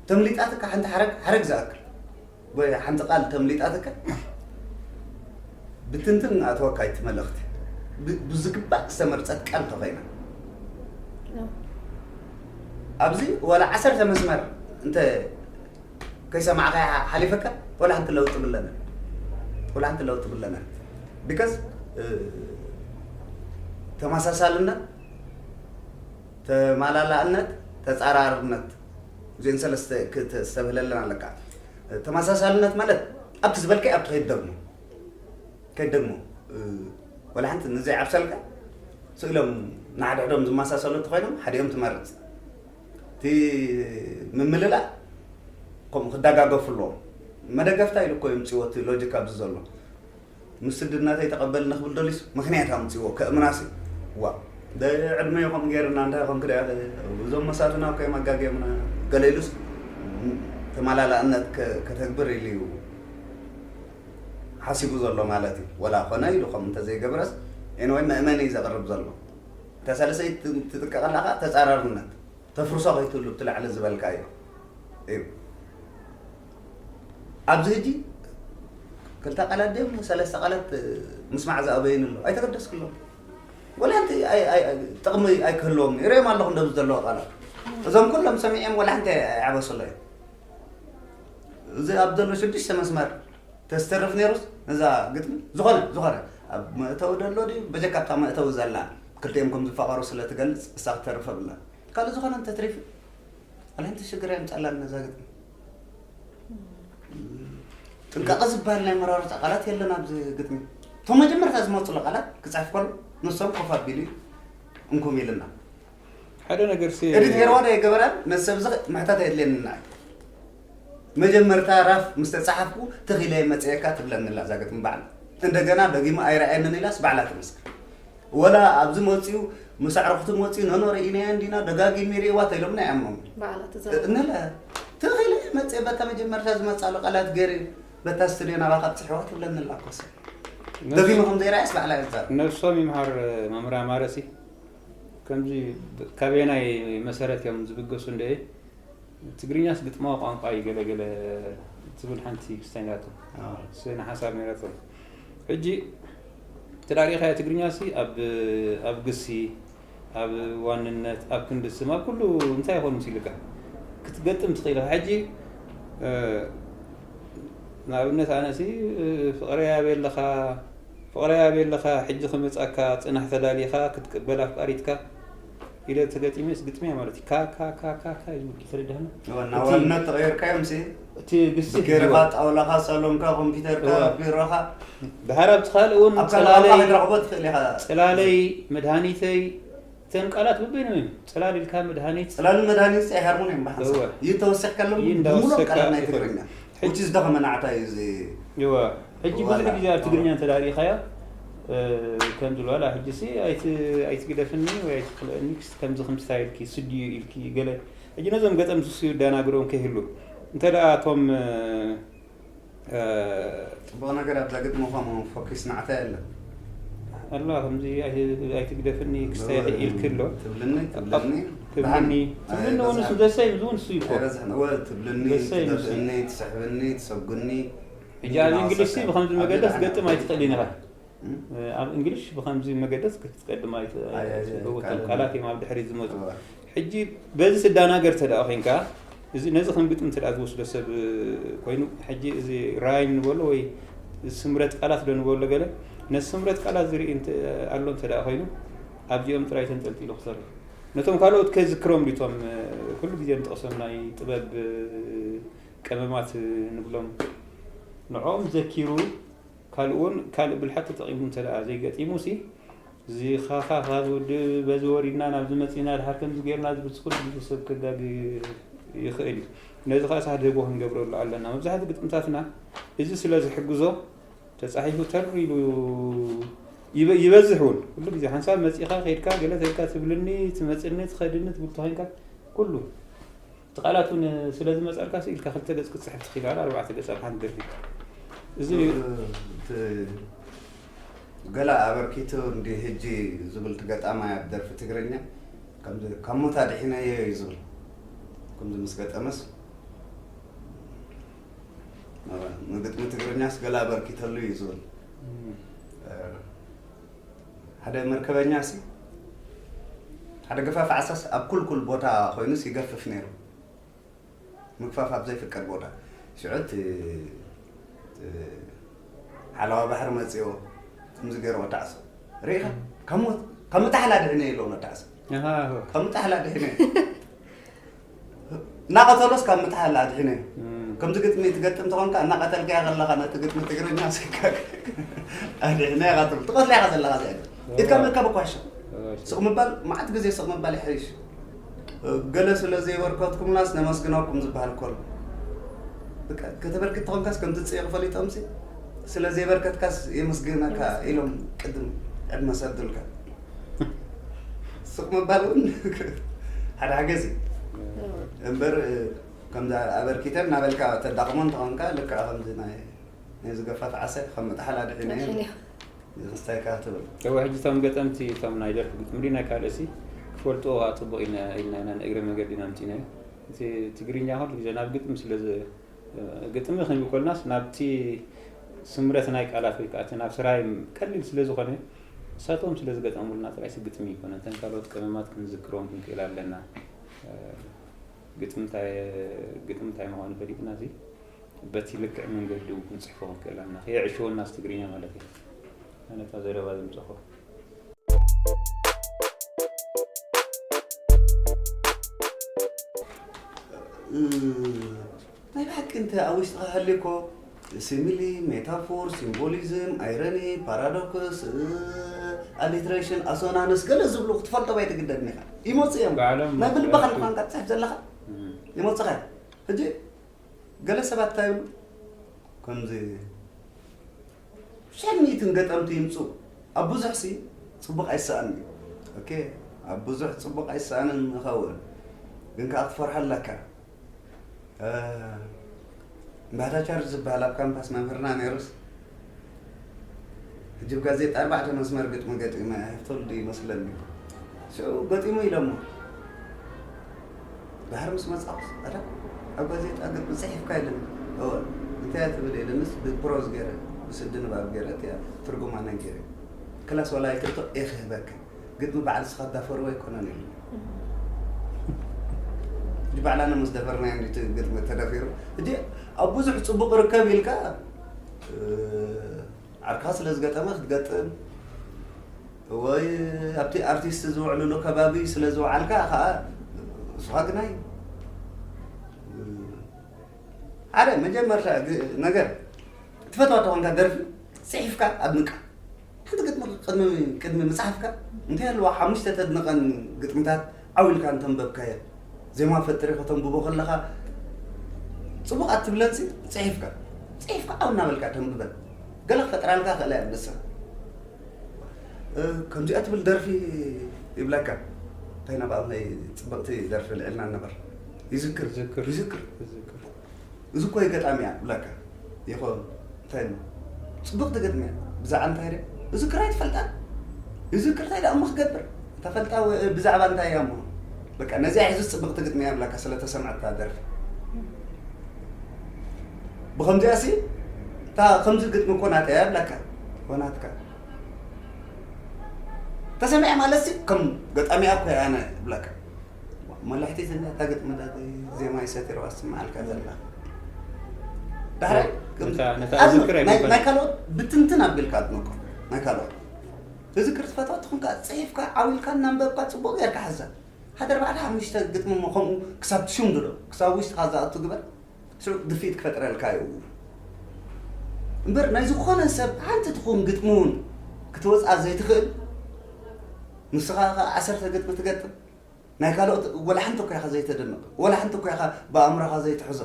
ተምሊጣትካ ሓንቲ ሓረግ ሓረግ ዝኣክል ወይ ሓንቲ ቃል ተምሊጣትካ ብትንትን ኣትወካ እቲ መልእኽቲ ብዝግባእ ዝተመርፀት ቃል ተኮይና ኣብዚ ወላ ዓሰርተ መስመር እንተ ከይሰማዕካ ሓሊፈካ ወላ ሓንቲ ለውጥ ብለና ወላ ሓንቲ ለውጥ ብለና because ተመሳሳልነት ተማላላእነት ተፃራርነት እዚአን ሰለስተ ክተስተብህለለን ኣለካ ተመሳሳልነት ማለት ኣብቲ ዝበልከ ኣብቲ ከይደግሞ ከይደግሞ ወላ ሓንቲ ንዘይዓብሰልካ ስእሎም ንሓድሕዶም ዝመሳሰሉ እንተኮይኖም ሓዲኦም ትመርፅ እቲ ምምልላእ ከምኡ ክደጋገፉ ኣለዎም መደገፍታ ኢሉ እኮ ይምፅዎ እቲ ሎጂክ ኣብዚ ዘሎ ምስ ስድድና ተይተቐበልኒ ክብል ደሊስ ምኽንያት ኣምፅዎ ከእምናሲ ዋ ዕድመ ይኹም ገይርና እንታይ ይኹም ክደ እዞም መሳትና እኮ እዮም ኣጋጊዮምና ገለ ኢሉስ ተመላላእነት ከተግብር ኢሉ እዩ ሓሲቡ ዘሎ ማለት እዩ ወላ ኮነ ኢሉ ከም እንተዘይገብረስ ኤንወይ መእመኒ እዩ ዘቕርብ ዘሎ እታ ሳልሰይቲ ትጥቀቐላ ከዓ ተፃራርነት ተፍርሶ ከይትህሉ እቲ ላዕሊ ዝበልካዮ እዩ ኣብዚ ሕጂ ክልተ ቃላት ድዮም ሰለስተ ቃላት ምስማዕ ዝኣበይን ኣሎ ኣይተገደስክሎም ወላ ሓንቲ ጥቕሚ ኣይክህልዎም ይርእዮም ኣለኹ እንደዚ ዘለዎ ቃላት እዞም ኩሎም ሰሚዖም ወላ ሓንቲ ኣይዓበሰሎ እዮም እዚ ኣብ ዘሎ ሽዱሽተ መስመር ተስተርፍ ነይሩስ ነዛ ግጥሚ ዝኾነ ዝኾነ ኣብ መእተዊ ደሎ ድዩ በጀካ ኣብታ መእተዊ ዘላ ክልቲኦም ከም ዝፋቐሩ ስለ ትገልጽ እሳ ክትተርፍ ኣብላ ካልእ ዝኾነ እንተትሪፍ ኣላ ሓንቲ ሽግር የምጻላ ነዛ ግጥሚ ጥንቃቐ ዝበሃል ናይ መራርጻ ቃላት የለን ኣብዚ ግጥሚ እቶም መጀመርታ ዝመፅሉ ቃላት ክፅሕፍ ከሎ ንሶም ኮፍ ኣቢሉ እዩ እንኩም ኢልና ሓደ ነገር ሲ ኤዲት ገይርዋ ዶ የገበራን ነሰብ እዚ ምሕታት የድልየንና እዩ መጀመርታ ራፍ ምስ ተጻሓፍኩ ትኺለ መጽየካ ትብለኒ ኣላ እዛ ግጥሚ ባዕላ እንደገና ደጊሙ ኣይረኣየንን ኢላስ ባዕላ ትመስክር ወላ ኣብዚ መጽኡ ምስ ኣዕርኽቱ መጽኡ ነኖ ርኢናያ እንዲና ደጋጊሚ ርእዋ ተኢሎምና እዮም ንለ ትኺለ መጽየ በታ መጀመርታ ዝመጻሉ ቃላት ገይረ በታ ስቱድዮ ናባኻ ብጽሕዋ ትብለኒ ኣላ ኮሰ ደጊሙ ከም ዘይረኣየስ ባዕላ እዛ ነብሶም ይምሃር መምህር ኣማረ ሲ ከምዚ ካበየናይ መሰረት እዮም ዝብገሱ እንደ ትግርኛስ ግጥማዊ ቋንቋ እዩ ገለገለ ትብል ሓንቲ ክስታይ ነራቶ ስነ ሓሳብ ነራቶ ሕጂ ተዳሪኻዮ ትግርኛ ሲ ኣብ ኣብ ግሲ ኣብ ዋንነት ኣብ ክንዲ ስም ኣብ ኩሉ እንታይ ይኾን ምስ ኢልካ ክትገጥም ትኽእል ኢኻ ሕጂ ንኣብነት ኣነሲ ፍቕረይ ኣበይ ኣለኻ ፍቕረይ ኣበይ ኣለኻ ሕጂ ክመጻካ ጽናሕ ተዳሊኻ ክትቅበል ኣፍቃሪትካ ኢለ ተገጢመስ ግጥምያ ማለት እዩ። ካ ካ ካ ካ ካ እዩ ዝብል ተረዳህና። እወ፣ ናብ እቲ ዋንነት ተቐይርካዮም ሲ እቲ ግሲ ብኬርኻ፣ ጣውላኻ፣ ሳሎንካ፣ ኮምፒውተርካ፣ እወ። ቢሮኻ፣ ድሓር ኣብቲ ካልእ እውን ኣብ ካልእ ጽላለይ፣ ቋንቋ ክትረኽቦ ትኽእል ኢኻ። ጽላለይ፣ መድሃኒተይ፣ እተን ቃላት በበይኖም እዮም። ጽላል ኢልካ መድሃኒት። ጽላልን መድሃኒት ኣይሃርሙን እዮም ብሓንሳብ። እወ። ይህ ተወሲኽካ ኣለዎም ይህ ብሙሉእ እንዳወሰካ ቃላት ናይ ይኸዱ። ትግርኛ። ሕጂ ውጪ ዝደኸመ ናዕታ እዩ እዚ። እወ። ሕጂ ብዙሕ ዋላ። ግዜ ኣብ ትግርኛ እንተ ደኣ ርኢኻዮ፣ እ፣ ከም ዝብል ዋላ ሕጂ ሲ ኣይት-፣ ኣይትግደፍኒ ወይ ኣይትኽልአኒ ክስ-፣ ከምዚ ከምዚ ኢልኪ ስድዩ ኢልኪ ገለ። ሕጂ ነዞም ገጠምቲ ሲ ደናግሮም ከይህሉ። እንተ ደኣ እቶም፣ እ፣ እ፣ ጽቡቕ ነገር ኣብዛ ግጥሚ ከምኡ ፎኪስ ናዕታ የለን። ኣላ ከምዚ ኣይ-፣ ኣይትግደፍኒ ክስታይ እወ፣ ኢልኪ ኣሎ። ትብልኒ፣ ትብልኒ። ትብልኒ፣ ደሓን። ትብልኒ እውን ንሱ ኣይበዝሕን። ደሳይ ብዙ ንሱ እዩ እኮ። ኣይበዝሕን። እወ፣ ትብልኒ፣ ደሳይ ንሱ። ትደፍእኒ፣ ትስሕብኒ፣ ትሰጉኒ። ሕጂ ኣብ እንግሊሽ ሲ ብኸምዚ መገደስ ገጥም ኣይትኽእልን ኢኻ። እም? ኣብ እንግሊሽ ብኸምዚ መገደስ ክትቀድም ኣይት-፣ ኣይ፣ ኣይ፣ ኣይትገብርም። ካልእ ቃላት እዮም ኣብ ድሕሪት ዝመጹ። እወ። ሕጂ በዚ ትደናገር ተደኣ ኮይንካ፣ እዚ፣ ነዚ ከም ግጥሚ እንተ ደኣ ዝወስዶ ሰብ ኮይኑ፣ ሕጂ እዚ ራይም ንበሎ ወይ ስምረት ቃላት ዶ ንበሎ ገለ፣ ነዚ ስምረት ቃላት ዝርኢ እንተ ኣሎ እንተ ደኣ ኮይኑ፣ ኣብዚኦም ጥራይ ተንጠልጢሉ ክሰርሕ። ነቶም ካልኦት ከዝክሮም ድዩ እቶም ኩሉ ግዜ ንጠቕሶም ናይ ጥበብ ቀመማት ንብሎም፣ ንዕኦም ዘኪሩ ካልእ እውን ካልእ ብልሓት ተጠቒሙ እንተ ደኣ ዘይገጢሙ ሲ፣ እዚ ኻኻኻ ዝወዲ በዚ ወሪድና ናብዚ መጺና ድሓር ከምዚ ጌርና ዝብል ኩሉ ግዜ ሰብ ከጋጊ ይኽእል እዩ። ነዚ ኸኣ ሳህደጎ ክንገብረሉ ኣለና። መብዛሕትኡ ግጥምታትና እዚ ስለ ዝሕግዞ ተጻሒፉ ተር ኢሉ ይበ-፣ ይበዝሕ እውን። ኩሉ ግዜ ሓንሳብ መጺኻ ከይድካ ገለ ተልካ ትብልኒ፣ ትመጽኒ፣ ትኸድኒ፣ ትብል ተኾይንካ ኩሉ እቲ ቃላት እውን ስለ ዝመጻልካ ኢልካ ክልተ ገጽ ክትጽሕፍ ትኽእል፣ ኣርባዕተ ገጽ ኣብ ሓንቲ ደርፊ። እዚ እቲ ገለ ኣበርኪቱ እንዲ ህጂ ዝብል እቲ ገጣማይ ኣብ ደርፊ ትግርኛ ከምዚ ካብ ሞት ኣድሒነዮ እዩ ዝብል። ከምዚ ምስ ገጠመስ ንግጥሚ ትግርኛስ ገለ ኣበርኪተሉ እዩ ዝብል። እም። ሓደ መርከበኛ ሲ ሓደ ገፋፍ ዓሳስ ኣብ ኩልኩል ቦታ ኮይኑስ ይገፍፍ ነይሩ። ምግፋፍ ኣብ ዘይፍቀድ ቦታ። ሽዑ እቲ፣ እቲ ሓለዋ ባሕሪ መጺኦ፣ ከምዚ ገይሩ ወዲ ዓሰብ። ርኢኻ? ካብ ሞት፣ ካብ ምጥሓል ኣድሒነ ኢሎ ወዲ ዓሰብ። ኣሃ። ካብ ምጥሓል ኣድሒነ። እናቐተሎስ ካብ ምጥሓል ኣድሒነ። እም። ከምዚ ግጥሚ ትገጥም ተኾንካ፣ እናቐተልካያ ከለኻ ነቲ ግጥሚ ትግርኛ ስካ ኣድሒነ ኢኻ ትብል። ትቐትላ ኢኻ ዘለኻ እዚኣ ግን። ኢድካ ምእካብ እኳ ይሕሸ። እሺ። ስቕ ምባል፣ መዓት ግዜ ስቕ ምባል ይሕይሽ። ገለ ስለ ዘይበርከትኩምናስ ነመስግነኩም ዝበሃል እኮ ኣሎ። በቃ፣ ከተበርክት ተኾንካስ ከም ትጽየቕ ፈሊጦምሲ፣ ስለ ዘይበርከትካስ የመስግነካ የመስግነካ። ኢሎም ቅድም ዕድመ ሰዱልካ። ስቕ ምባል እውን ሓደ ሓገዝ እዩ። እዎ። እምበር፣ ከምዛ ኣበርኪተ እናበልካ ተዳኽሞ እንተኾንካ፣ ልክዕ ከምዚ ናይ፣ ናይ ዝገፋፍ ዓሰ ከም ምጥሓል ኣድሒነ እዩ። ኣድሒነ። ክስታይካ ትብል። እወ፣ ሕጂ እቶም ገጠምቲ፣ እቶም ናይ ደርፊ ግጥሚ ድዩ ናይ ካልእሲ ክፈልጥዎ ጽቡቕ ኢልና፣ ኢልና ኢና ንእግረ መንገዲና ኣምጺእናዮ። እቲ ትግርኛ ኩሉ ግዜ ናብ ግጥሚ ስለ ዝ-፣ ግጥሚ ክንብል ከለናስ ናብቲ ስምረት ናይ ቃላት ወይ ከኣ እቲ ናብ ስራይ ቀሊል ስለ ዝኾነ፣ ንሳቶም ስለ ዝገጠሙልና ጥራይሲ ግጥሚ ይኮነ። እተን ካልኦት ቀመማት ክንዝክሮም ክንክእል ኣለና። ግጥሚ እንታይ፣ ግጥሚ እንታይ ምዃኑ ፈሊጥና እዚ በቲ ልክዕ መንገዲ እውን ክንጽሕፎ ክንክእል ኣለና። ከየዕሽወናስ ትግርኛ ማለት እዩ። ኣነ እታ ዘረባ ዘምጸኹ። እ፣ ናይ ብሓቂ እንተ ኣብ ውሽጥኻ ሃልዩ እኮ፣ ሲሚሊ፣ ሜታፎር፣ ሲምቦሊዝም፣ ኣይረኒ፣ ፓራዶክስ፣ እ፣ ኣሊትሬሽን፣ ኣሶናንስ፣ ገለ ዝብሉ ክትፈልጦም ኣይትግደድን ኢኻ። ይመጹ እዮም። ባዕሎም ናይ ብልብኻ ይመጹ። ልኳንካ ትጽሕፍ ዘለኻ፣ እም። ይመጹኻ እዮም። ሕጂ ገለ ሰባት እንታይ ይብሉ? ከምዚ ሸሚትን ገጠምቲ ይምጹ። ኣብ ብዙሕሲ ጽቡቕ ኣይሰኣንን እዩ። ኦኬ፣ ኣብ ብዙሕ ጽቡቕ ኣይሰኣንን ይኸውን። ግን ከኣ ክትፈርሖ ኣለካ። እ፣ ባህታ ቻርጅ ዝበሃል ኣብ ካምፓስ መምህርና ነይሩስ፣ ሕጂ ብጋዜጣ ኣርባዕተ መስመር ግጥሚ ገጢመ፣ ሃፍተወልድ ይመስለኒ። ሽዑ ገጢሙ ኢሎሞ። ድሓር ምስ መጻኹስ፣ ኣታ ኣብ ጋዜጣ ግጥሚ ጽሒፍካ ኢለኒ። እወ፣ እንታይ እያ ትብል ኢለንስ ብፕሮዝ ገይረ፣ ብስዲ ንባብ ገይረ እቲኣ ትርጉማ ነጊረ። ክላስ ዋላ ኣይትእቶ፣ ኤ ክህበካ። ግጥሚ ባዕልስኻ ዳፈርዎ ኣይኮነን ኢሉ። ሕጂ ባዕላና ምስ ደፈርናዮ እንዲ እቲ ግጥሚ ተደፊሩ። ሕጂ ኣብ ብዙሕ ጽቡቕ ርከብ ኢልካ፣ እ፣ ዓርካ ስለ ዝገጠመ ክትገጥም፣ ወይ ኣብቲ ኣርቲስት ዝውዕልሉ ከባቢ ስለ ዝወዓልካ ከኣ፣ ንስኻ ግናይ። ሓደ መጀመርታ ግ-፣ ነገር፣ ትፈትዋ ተኾንካ ደርፊ፣ ጽሒፍካ ኣብ ምቃ። ሓንቲ ግጥሚ ቅድሚ፣ ቅድሚ ምጽሓፍካ፣ እንታይ ኣለዋ ሓሙሽተ ተድንቐን ግጥምታት ዓው ኢልካ እንተንበብካየን፣ ዜማ ፈጢረ ከተንብቦ ከለኻ፣ ጽቡቓት ትብለንሲ፣ ጽሒፍካ፣ ጽሒፍካ ዓው እናበልካ ተንብበን። ገለ ክፈጥራልካ ክእላ እየን ንስኻ። እ፣ ከምዚኣ ትብል ደርፊ ይብለካ። እንታይ ኢና በኣል ናይ ጽብቕቲ ደርፊ ልዕልና ነበር። ይዝክር። ይዝክር። ይዝክር። ይዝክር። እዚ እኮ ገጣሚ እያ ብለካ። ይኾን። እንታይ እሞ? ጽብቕቲ ግጥሚ እያ። ብዛዕባ እንታይ ድያ? ይዝክር ኣይትፈልጣን? ይዝክር እንታይ ደኣ እሞ ክገብር? ተፈልጣ ወ-፣ ብዛዕባ እንታይ እያ እሞ? በቃ ነዚኣ ሒዙ ጽብቕቲ ግጥሚ እያ ብለካ ስለ ተሰምዐታ ደርፊ። ብኸምዚኣሲ እታ ከምዚ ግጥሚ እኮ ናተይ እያ ብለካ። እኮ ናትካ። ተሰሚዐ ማለትሲ ከም ገጣሚኣ እኮ እየ ኣነ ብለካ። መላሕቲ ዝኒኣ እታ ግጥሚ ዳ ዜማ ይሰቲርዋ ዝስምዓልካ ዘላ። ዳሕራይ ነታ፣ ነታ ኣዝም-፣ ዝክር ናይ፣ ኣይኮነን። ናይ ካልኦት ብትንትን ኣቢልካ ኣድንቆ። ናይ ካልኦት። ትዝክር ትፈትዋ ትኹንካ ጽሒፍካ፣ ዓው ኢልካ እናንበብካ ጽቡቕ ጌርካ ሓዛ። ሓደ ኣርባዕተ ሓሙሽተ ግጥሚ እሞ ከምኡ ክሳብ ትሽምድዶ፣ ክሳብ ውሽጥኻ ዝኣቱ ግበር። ስሩዕ ድፍኢት ክፈጥረልካ እዩ። እምበር ናይ ዝኾነ ሰብ ሓንቲ ትኹን ግጥሚ እውን ክትወጽኣ ዘይትኽእል፣ ንስኻ ኸኣ ዓሰርተ ግጥሚ ትገጥም። ናይ ካልኦት ወላ ሓንቲ እኮ ኢኻ ዘይተደንቕ፣ ወላ ሓንቲ እኮ ኢኻ ብኣእምሮኻ ዘይትሕዞ፣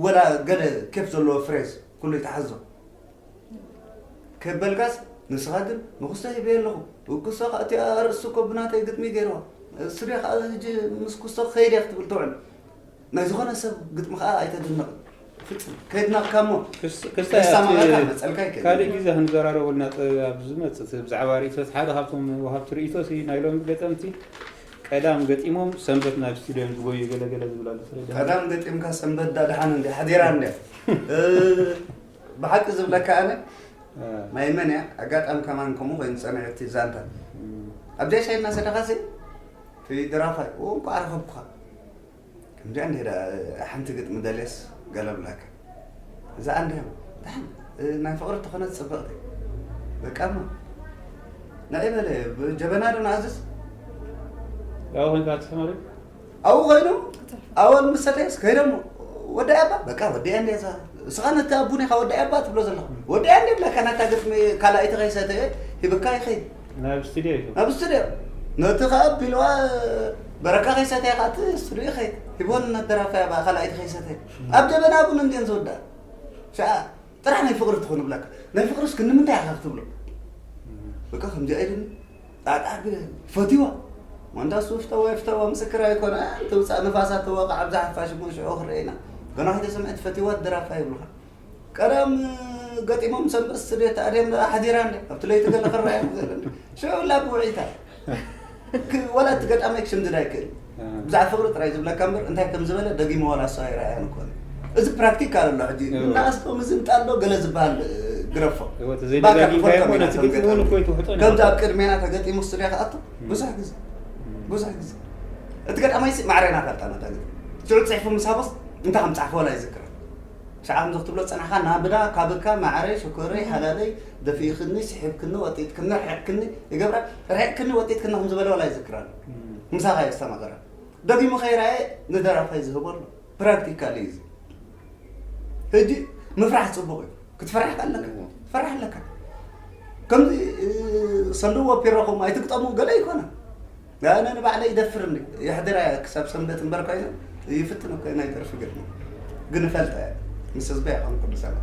ወላ ገለ ኬፍ ዘለዎ ፍሬዝ ኩሉ ይትሓዞ። ከበልካስ ንስኻ ግን ንኩስቶ ሂበዮ ኣለኹ። ኩስቶ ከኣ እቲኣ ኣርእስቲ እኮ ብናተይ ግጥሚ ገይርዋ። ስቱድዮ ከኣ ሕጂ ምስ ኩስቶ ክኸይድ እየ ክትብል ትውዕል። ናይ ዝኾነ ሰብ ግጥሚ ከኣ ኣይተድንቕ። ፍጹም። ከየድነቕካ እሞ ክስ- ክስታይ ኣብቲ ከሳምዓካ መጸልካ ኣይክእል። ካልእ ግዜ ክንዘራረበሉ ኢና። ጥ- ኣብ ዝመጽእ እቲ ብዛዕባ ርእይቶት ሓደ ካብቶም ወሃብቲ ርእይቶ እቲ ናይ ሎሚ ገጠምቲ ቀዳም ገጢሞም ሰንበት ናብ ስቱድዮ እዮም ዝጎዩ ገለ ገለ ዝብል ኣሎ። ትረዳእ? ቀዳም ገጢምካ ሰንበት ዳ ደሓን እንዲ ሓዲራ እንዲ። እ፣ ብሓቂ ዝብለካ ኣነ እ፣ ናይ መን እያ? ኣጋጣሚ ከማን ከምኡ ኮይኑ ጸኒሑ እቲ ዛንታ። እም። ኣብ ጃሻይ እናሰደኻሲ እቲ ድራፋይ፣ "ኦ፣ እንኳዕ ረኸብኩኻ። ከምዚኣ እንደ ዳ-፣ ሓንቲ ግጥሚ ደልየስ ገለ ብላካ። እዛ ኣንድያ፣ ደሓን፣ እ፣ ናይ ፍቕሪ ተኾነት ጽብቕቲ። በቃ እሞ፣ ንዒ በለ፣ ብ-፣ ጀበና ዶ ንኣዝዝ?" ያው ሆንካ ትሰማሪ? ኣብኡ ኮይኑ ኣወል ምስ ሰተየስ ከይዶም፣ "ወዲ ኣባ?" "በቃ ወዲ ኣንድያ እዛ። እስኻ ነቲ ኣቡን ኢኻ ወዲ ኣባ ትብሎ ዘለኻ። ወዲ ኣንድያ ብላካ ናታ ግጥሚ ካልኣይቲ ከይሰተየ ሂብካ ይኸይድ ናብ ስቱድዮ እዩ። ናብ ስቱድዮ። ነቲ ከኣ ቢልዋ በረካ ከይሰተየ ከኣ እቲ ስቱድዮ ይኸይድ። ሂቦን ነደራፋይ ኣባ ካልኣይቲ ከይሰተየ። ኣብ ጀበና ቡን እንድየን ዝወድኣ። ሸዓ ጥራሕ ናይ ፍቕሪ ትኾን ብላካ። ናይ ፍቕርስ ክንምንታይ ኢኻ ክትብሎ?" በቃ ከምዚኣ ኢሉኒ። ጣጣ ኣቢለ ፈትዋ። ማንዳ እሱ ፍተዋ ይፍተዋ ምስክር ኣይኮነ። ትውፃእ ንፋሳት ትወቃዕ ኣብዛ ሓፋሽ እሞ ሽዑ ክረአና። ገና ከይተሰምዐት ፈትዋ ደራፋ ይብሉኻ። ቀደም ገጢሞም ሰንበት ስቱድዮ ተኣድዮም ደኣ ሓዲራ እንደ ኣብቲ ለይቲ ገለ ክረኣዮም ገለ እንደ ሽዑ ላ ብውዒታ። ክ-፣ ወላ እቲ ገጣማይ ክሽምድድ ኣይክእል። እ። ብዛዕባ ፍቕሪ ጥራይ ዝብለካ እምበር እንታይ ከም ዝበለ ደጊሙ ዋላ እሱ ኣይረኣያን እኮ። እዚ ፕራክቲካል ኣሎ ሕጂ። እዎ። እናኣስቶ ምዝንጣ ኣሎ ገለ ዝበሃል፣ እ፣ ግረፎ። እዎ፣ እቲ ባካ ዘይደጋጊምካዮ ክፈልጦም እኮ ኢና ነቲ ከም ግጥሚ እውን ገጣሚ። እኮ ይትውሕጦ ከምዚ ነበር። ኣብ ቅድሜና ተገጢሙ ስቱድዮ ክኣቱ እም። ብዙሕ ግዜ። እም። ብዙሕ ግዜ። እቲ ገጣማይሲ ማዕረ ኢና ፈልጣ ነታ ግጥሚ። ሽዑ ጽሒፉ ምስ ሃቦስ እንታይ ከም ጻሕፎ ዋላ ይዝክር። ሸዓ ከምዚ ክትብሎ ዝጸናሕካ ናብዳ ካብካ ማዕረይ ሽኮረይ ሓላለይ ደፊእኽኒ ስሒብክኒ ወጢጥክኒ ርሒቕክኒ ይገብራ ርሒቕክኒ ወጢጥክኒ ከም ዝበለ ዋላ ይዝክራ። እም። ምሳኻ የስተማቕራ። ደጊሙ ከይረኣየ ንደራፋይ ዝህቦ ኣሎ። ፕራክቲካል እዩ እዚ። ሕጂ ምፍራሕ ጽቡቕ እዩ። ክትፈራሕ ከለካ እዎ። ትፈራሕ ኣለካ። ከምዚ፣ እ፣ ሰንድዎ ፒሮኹም ኣይትግጠሙ ገለ ኣይኮነ። ኣነ ንባዕለይ ይደፍር እንዲ የሕድራ እየ ክሳብ ሰንበት እምበር ኮይነ ይፍትን እኮ ናይ ደርፊ ግጥሚ። ግን እፈልጠ እየ። ምስ ህዝበ ይኾን ቅዱሳን።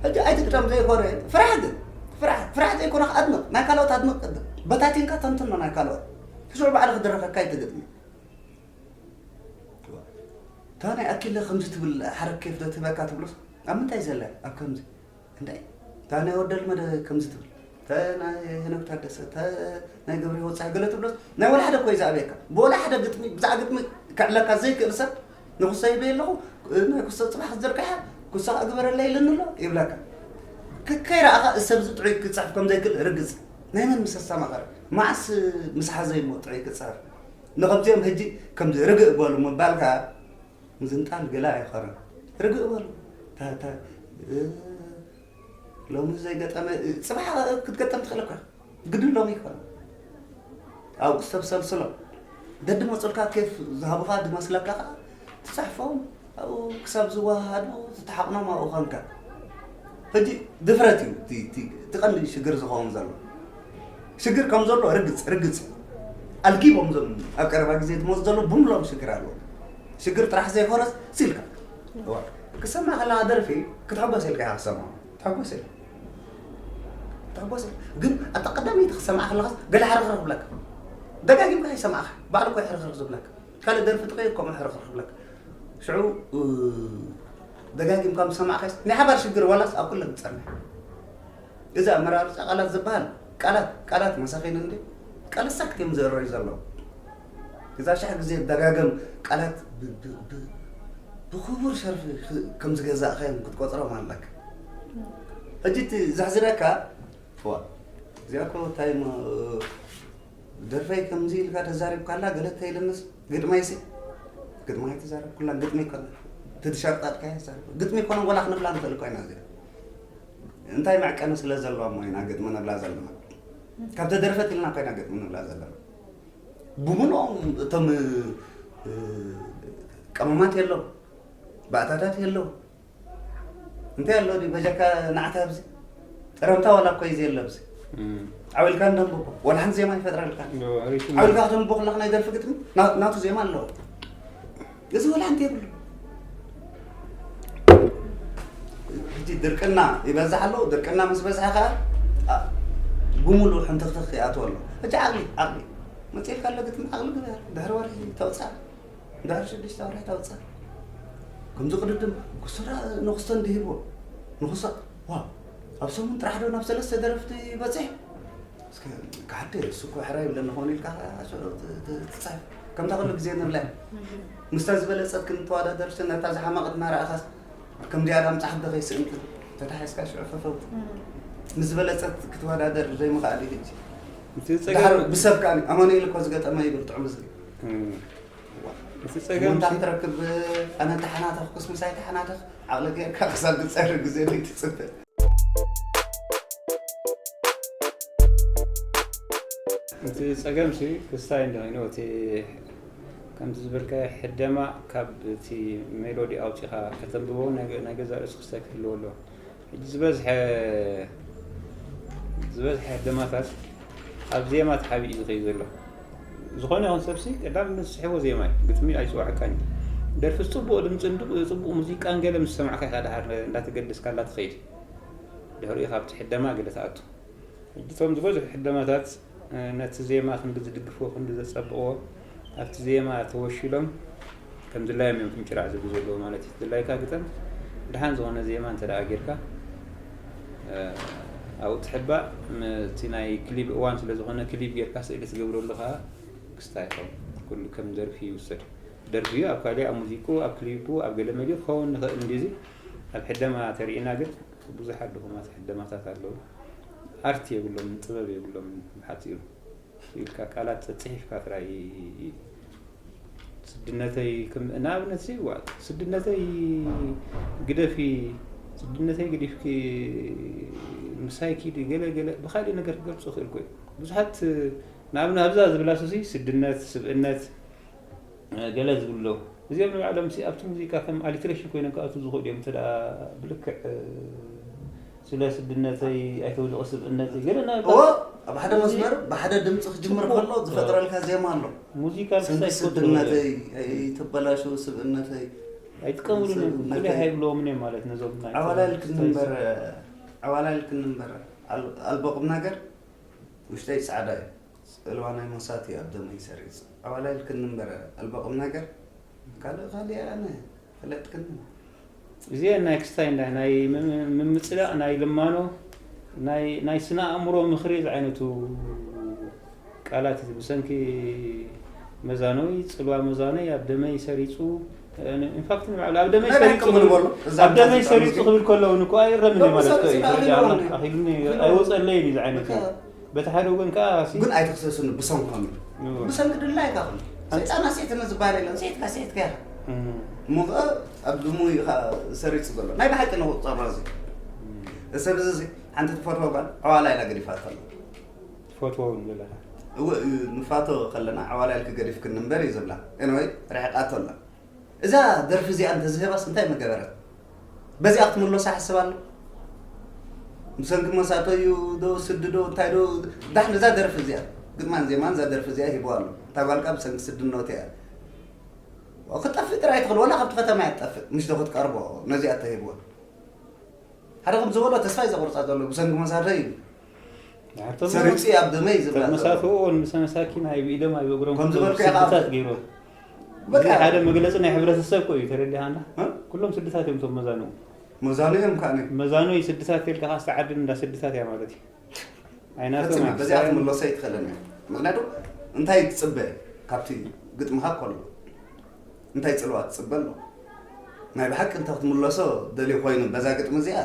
ሕጂ ኣይትግጠም ዘይኮነ ፍራሕ ግን ፍራሕ፣ ፍራሕ ዘይኮነ ኣድንቕ፣ ናይ ካልኦት ኣድንቕ ቅድም። በታቲንካ ተንትኖ ናይ ካልኦት። ሽዑ ባዕሉ ክድረኸካ ኣይትግጥሚ። እታ ናይ ኣኪለ ከምዚ ትብል ሓረግ ኬፍ ዶ ትህበካ ትብሎስ ኣብ ምንታይ ዘላ ኣብ ከምዚ እንታይ እታ ናይ ወደልመደ ከምዚ ትብል እተ ናይ ሄኖክ ታደሰ እተ ናይ ገብረ ህይወት ፀሓይ ገለ ትብሎስ ናይ ወላ ሓደ እኮ እዩ ዝኣብየካ ብወላ ሓደ ግጥሚ ብዛዕ ግጥሚ ክዕለካ ዘይክእል ሰብ ንኩሰ ይበይ ኣለኹ ናይ ኩሰ ፅባሕ ክትዘርግሐ ኩሰ ግበረለ ኢልኒ ኣሎ ይብለካ ከይረኣኻ እዚ ሰብዚ ጥዑይ ክፅሕፍ ከም ዘይክእል ርግፅ ናይ መን ምስ ኣስተማቐረ መዓስ ምስ ሓዘ እሞ ጥዑይ ክፅሕፍ ንኸምዚኦም ሕጂ ከምዚ ርግእ በሉ ምባል ከዓ ምዝንጣል ገለ ኣይኾነን። ርግእ በሉ። ታ- ታ- እ፣ ሎሚ ዘይገጠመ እ፣ ፅባሕ ክትገጠም ትኽእል እኮ ግድን ሎሚ ይኮነ ኣብኡ ክሰብሰልስሎ ደዲ መፅልካ ኬፍ ዝሃቡኻ ዝመስለካ ከዓ ትፅሕፎም ኣብኡ ክሳብ ዝወሃሃዱ ትተሓቕኖም ኣብኡ ኾንካ ሕጂ ድፍረት እዩ እቲ- እቲ እቲ ቀንዲ ሽግር ዝኸውን ዘሎ ሽግር ከም ዘሎ ርግፅ ርግፅ ኣልጊቦም ዞም ኣብ ቀረባ ግዜ ዝመፁ ዘሎ ብምሎም ሽግር ኣለዎ ሽግር ጥራሕ ዘይኮነስ ሲልካ እዋ ክሰምዕ ከለካ ደርፊ ክትሕጎስ ኢልካ ኢኻ ክሰምዖ ትሕጎስ ኢልካ ትሕጎስ ኢልካ ግን ኣብታ ቀዳመይቲ ክሰምዓ ከለኻስ ገለ ሕርኽርኽ ብለካ ደጋጊምካ ይሰምዓኻ ባዕሉ እኮ ሕርኽርኽ ዝብለካ ካልእ ደርፊ ጥቐይ ከምኡ ሕርኽርኽ ብለካ ሽዑ ደጋጊምካ ምስ ሰማዕካስ ናይ ሓባር ሽግር ዋላስ ኣብ ኩለን ትጸንሕ እዚ ኣመራርፃ ቃላት ዝበሃል ቃላት ቃላት መሳኺን እንዲ ቃል ሳክት እዮም ዘረዩ ዘለዉ እዛ ሻሕ ግዜ ደጋገም ቃላት ብክቡር ሸርፊ ከም ዝገዛእካዮም ክትቆፅሮም ኣለካ ሕጂ እቲ ዘሕዝነካ ዋ እዚኣ እኮ እንታይ ደርፈይ ከምዚ ኢልካ ተዛሪብካላ ገለ ተይልንስ ግጥመይሲ ግጥመይ ተዛረብኩላ ግጥሚ ይኮነ ትትሸርጣጥካ ይዛረብ ግጥሚ ይኮነ ወላ ክንብላ ንኽእል እኮ ኢና እዚኣ እንታይ መዕቀኒ ስለ ዘለዋ እሞ ኢና ግጥሚ ንብላ ዘለና ካብ ተደርፈት ኢልና ኮይና ግጥሚ ንብላ ዘለና ብምልኦም እቶም ቀመማት የለው ባእታታት የለው እንታይ ኣሎ ድዩ በጃካ ናዕታ ኣብዚ ጠረምታ ዋላ እኮ እዩ ዘየለ ኣብዚ እም። ዓው ኢልካ እንዳ ኣንበብኩ፣ ዋላ ሓንቲ ዜማ ኣይፈጥረልካን። ዶ፣ ሪትም ዓው ኢልካ ከተንብቦ ከለኻ ናይ ደርፊ ግጥሚ፣ ና-፣ ናቱ ዜማ ኣለዎ። እዚ ዋላ ሓንቲ የብሉ። ሕጂ ድርቅና ይበዝሕ ኣሎ። ድርቅና ምስ በዝሐ ከኣ፣ ኣ፣ ብምሉእ ሕንትኽትኽ ይኣትዎ ኣሎ። ሕጂ ዓቕሊ፣ ዓቕሊ። መጺእልካ ኣሎ ግጥሚ፣ ዓቕሊ ግበር። ድሕሪ ወርሒ ተውጽኣ። ድሕሪ ሽዱሽተ ወርሒ ተውጽኣ። ከምዚ ቅድድም፣ ክሱራ ንኽስቶ እንዲሂብዎ። ንኽስቶ፣ ዋው፣ ኣብ ሰሙን ጥራሕ ዶ ናብ ሰለስተ ደረፍቲ ይበጽሕ? እስከ፣ ካሓደ፣ እሱ እኮ ሕራይ ይብለኒ ክኾን ኢልካ፣ ሸሎ ት-፣ ት-፣ ትጽሕፍ። ከምታ ኩሉ ግዜ ንብላ። ምስታ ዝበለጸት ክንተዋዳደር፣ ነታ ዝሓመቐት እናረኣኻስ፣ ከምዚኣ ዳም ጻሕፍ ዶ ከይስእንቲ? ተታሒዝካ ሽዑ ፈፈው። ምስ ዝበለጸት ክትወዳደር ዘይምኽኣል እዩ ሕጂ። እቲ ጸገም ድሓር ብሰብ ከኣ፣ ኣማኑኤል እኮ ዝገጠመ ይብል ጥዑም ዝብል። እም። እቲ ጸገም እሞ እንታይ ሲ- ክትረክብ፣ ኣነ ተሓናተኽኩስ ምሳይ ተሓናተኽ፣ ዓቕሊ ጌርካ ክሳብ ዝጸሪ ግዜ ዘይትጽበ። እቲ ጸገም ሲ ክስታይ እንዲኾይኑ፣ እቲ ከምቲ ዝበልካዮ ሕደማ ካብ እቲ ሜሎዲ ኣውጺኻ ከተንብቦ ናይ ገ-፣ ናይ ገዛእ ርእሱ ክስታይ ክህልዎ ኣለዎ። ሕጂ ዝበዝሐ፣ ዝበዝሐ ሕደማታት ኣብ ዜማ ተሓቢኡ እዩ ዝኸይድ ዘሎ። ዝኾነ ይኹን ሰብሲ ቀዳም ዝስሕቦ ዜማ እዩ። ግጥሚ ኣይጽውዓካን እዩ። ደርፊ ጽቡቕ ድምጽን ጽቡቕ ሙዚቃን ገለ ምስ ሰማዕካ ኢኻ ደሓር እንዳተገደስካላ ትኸይድ። ድሕሪኡ ካብቲ ሕደማ ገለ ትኣቱ። ሕጂ እቶም ዝበዝሑ ሕደማታት፣ እ፣ ነቲ ዜማ ክንዲ ዝድግፍዎ፣ ክንዲ ዘጸብቕዎ፣ ኣብቲ ዜማ ተወሺሎም ከም ድላዮም እዮም ፍንጭራዕ ዝብሉ ዘለዉ ማለት እዩ። ድላይካ ግጠም፣ ደሓን ዝኾነ ዜማ እንተ ደኣ ጌርካ፣ እ፣ ኣብኡ ትሕባእ። ም-፣ እቲ ናይ ክሊፕ እዋን ስለ ዝኾነ፣ ክሊፕ ጌርካ ስእሊ ትገብረሉ ከኣ ክስታይ ይኸውን። ኩሉ ከም ደርፊ ይውሰድ። ደርፊ ኣብ ካልእ፣ ኣብ ሙዚቁ፣ ኣብ ክሊፑ፣ ኣብ ገለ መሊኡ ክኸውን ንኽእል እንዲዚ፣ ኣብ ሕደማ ተሪእና ግን ብዙሓት ድኹማት ሕደማታት ኣለዉ። ኣርት የብሎምን፣ ጥበብ የብሎምን ብሓጺሩ። ኢልካ ቃላት ጸጽሒፍካ ጥራይ። ስድነተይ ከም ንኣብነት ሲ፣ ዋ፣ ስድነተይ ግደፊ፣ ስድነተይ ገዲፍኪ ምሳይ ኪዲ፣ ገለ ገለ ብኻልእ ነገር ክገልጾ ክእል እኮ እዩ። ብዙሓት ንኣብነት ኣብዛ ዝብላ ሱሲ ስድነት፣ ስብእነት፣ ገለ ዝብሉ ኣለዉ። እዚኦም ንባዕሎም ሲ ኣብቲ ሙዚቃ ከም ኣሊትሬሽን ኮይኖም ክኣትዉ ዝኽእሉ እዮም፣ እንተ ደኣ ብልክዕ፣ እ፣ ስለ ስድነተይ ኣይተውድቑ ስብእነተይ ገለ ናይ እዎ፣ ኣብ ሓደ እዚ መስመር ብሓደ ድምጺ ክጅምር ጽቡቕ ከሎ ዝፈጥረልካ ዜማ ኣሎ። ሙዚቃ ስንኪ ክሳይ ትፈጥሩ ስድነተይ፣ ኣይተበላሽው ስብእነተይ። ኣይጥቀምሉን እዮም፣ ስብእነተይ። ኩሉ ኣይብልዎምን እዮም ማለት ነዞም ናይ ዓዋላል ስታይል። ክንንበር፣ ዓዋላል ክንንበር፣ ኣል-፣ ኣልቦ ቁም ነገር ውሽጠይ ጻዕዳ እዩ። ጽልዋ ናይ ሞሳት እዩ ኣብ ደመይ ሰሪጽ። ዓዋላል ክንንበር፣ ኣልቦ ቁም ነገር፣ ካልእ ካልእ ኣነ ፈለጥክኒ። እዚኤን ናይ ክስታይ እንዳ ናይ ምም-፣ ምምጽዳቕ፣ ናይ ልማኖ፣ ናይ፣ ናይ ስነ ኣእምሮ ምኽሪ ዝዓይነቱ ቃላት፣ ብሰንኪ መዛኖይ፣ ጽልዋ መዛኖይ ኣብ ደመይ ሰሪጹ፣ ኢንፋክት ንባዕሉ ኣብ ደመይ ናይ ሰሪጹ ብሓቂ ክብል፣ ምንበሎ፣ እዛ ኣብ ደመይ ሙዚቃ ሰሪጹ ሙዚቃ ክብል ከሎ እውን እኮ ኣይእረምን እዩ ማለት እዩ። ተመሳሳሊ ስነ ተረዲኣ ኣእምሮ። ኣኺሉኒ እዩ። ኣይወጸለይን እዩ ዝዓይነቱ። በቃ። በቲ ሓደ ወገን ከኣ ሲ- ግን ኣይትኽሰስኒ ብሰንኮም እዩ። እዎ። ብሰንኪ ድላይካ ኹን። ኣንተ ሰይጣን ኣስዒትኒ ዝበሃል የለን። ስዒትካ፣ ስዒትካ ኢኻ። እም። እሞ ኸኣ ኣብ ድሙ እዩ ኸኣ ሰሪጹ ዘሎ። ናይ ብሓቂ ንቑጸሮ እዚ። እም። እዚ ሰብ እዚ፣ እዚ ሓንቲ ትፈትዎ ጓል ዕዋላ ኢላ ገዲፋቶ ኣላ። ትፈትዎ እውን ዘለኻ። እወ፣ እዩ፣ ንፋቶ ከለና ዕዋላ ኢልኪ ገዲፍክኒ እምበር እዩ ዝብላ። ኤንወይ፣ ርሒቓቶ ኣላ። እዛ ደርፊ እዚኣ እንተዝህባስ እንታይ ምገበረት? በዚኣ ክትምለሳ ሓስብ ኣሎ። ብሰንኪ መሳቶ እዩ ዶ፣ ስዲ ዶ፣ እንታይ ዶ፣ ዳሕ ነዛ ደርፊ እዚኣ፣ ግጥማን ዜማን እዛ ደርፊ እዚኣ ሂብዋ ኣሎ። እታ ጓልካ ብሰንኪ ስድነቱ እያ። ክትጠፍእ ጥራይ ትኽእል፣ ወላ ካብቲ ከተማ እያ ትጠፍእ፣ ምሽ ዶ ክትቀርቦ፣ ነዚኣ እተሂብዋ። ሓደ ከም ዝበሎ ተስፋ እዩ ዘቑርጻ ዘሎ፣ ብሰንኪ መሳቶ እዩ። ሰሪጹ ኣብ ደመይ ዝብላ ዘሎ። መሳትኡ ምስ መሳኪን ኣይብኢዶም ኣይብእግሮም ከም ዝበልኩ ኢኻ። ስድታት ገይሮም። በቃ። እዚ ሓደ መግለጺ ናይ ሕብረተሰብ እኮ እዩ፣ ተረዲኻና? እ? ኩሎም ስድታት እዮም እቶም መዛንኡ። መዛኑ እዮም ከኣ። መዛኑ እዩ ስድታት ተልካ፣ ካስቲ ዓዲ እንዳ ስድታት እያ ማለት እዩ። ኣይናቶም ፈጺማ እያ። በዚኣ ክትምለሶ ኣይትኽእልን እያ። ምኽንያቱ እንታይ ትጽበ ካብቲ ግጥምኻ ከሎ? እንታይ ጽልዋ ትጽበ ኣሎ? ናይ ብሓቂ እንተ ክትምለሶ ደልዩ ኮይኑ በዛ ግጥሚ እዚኣ፣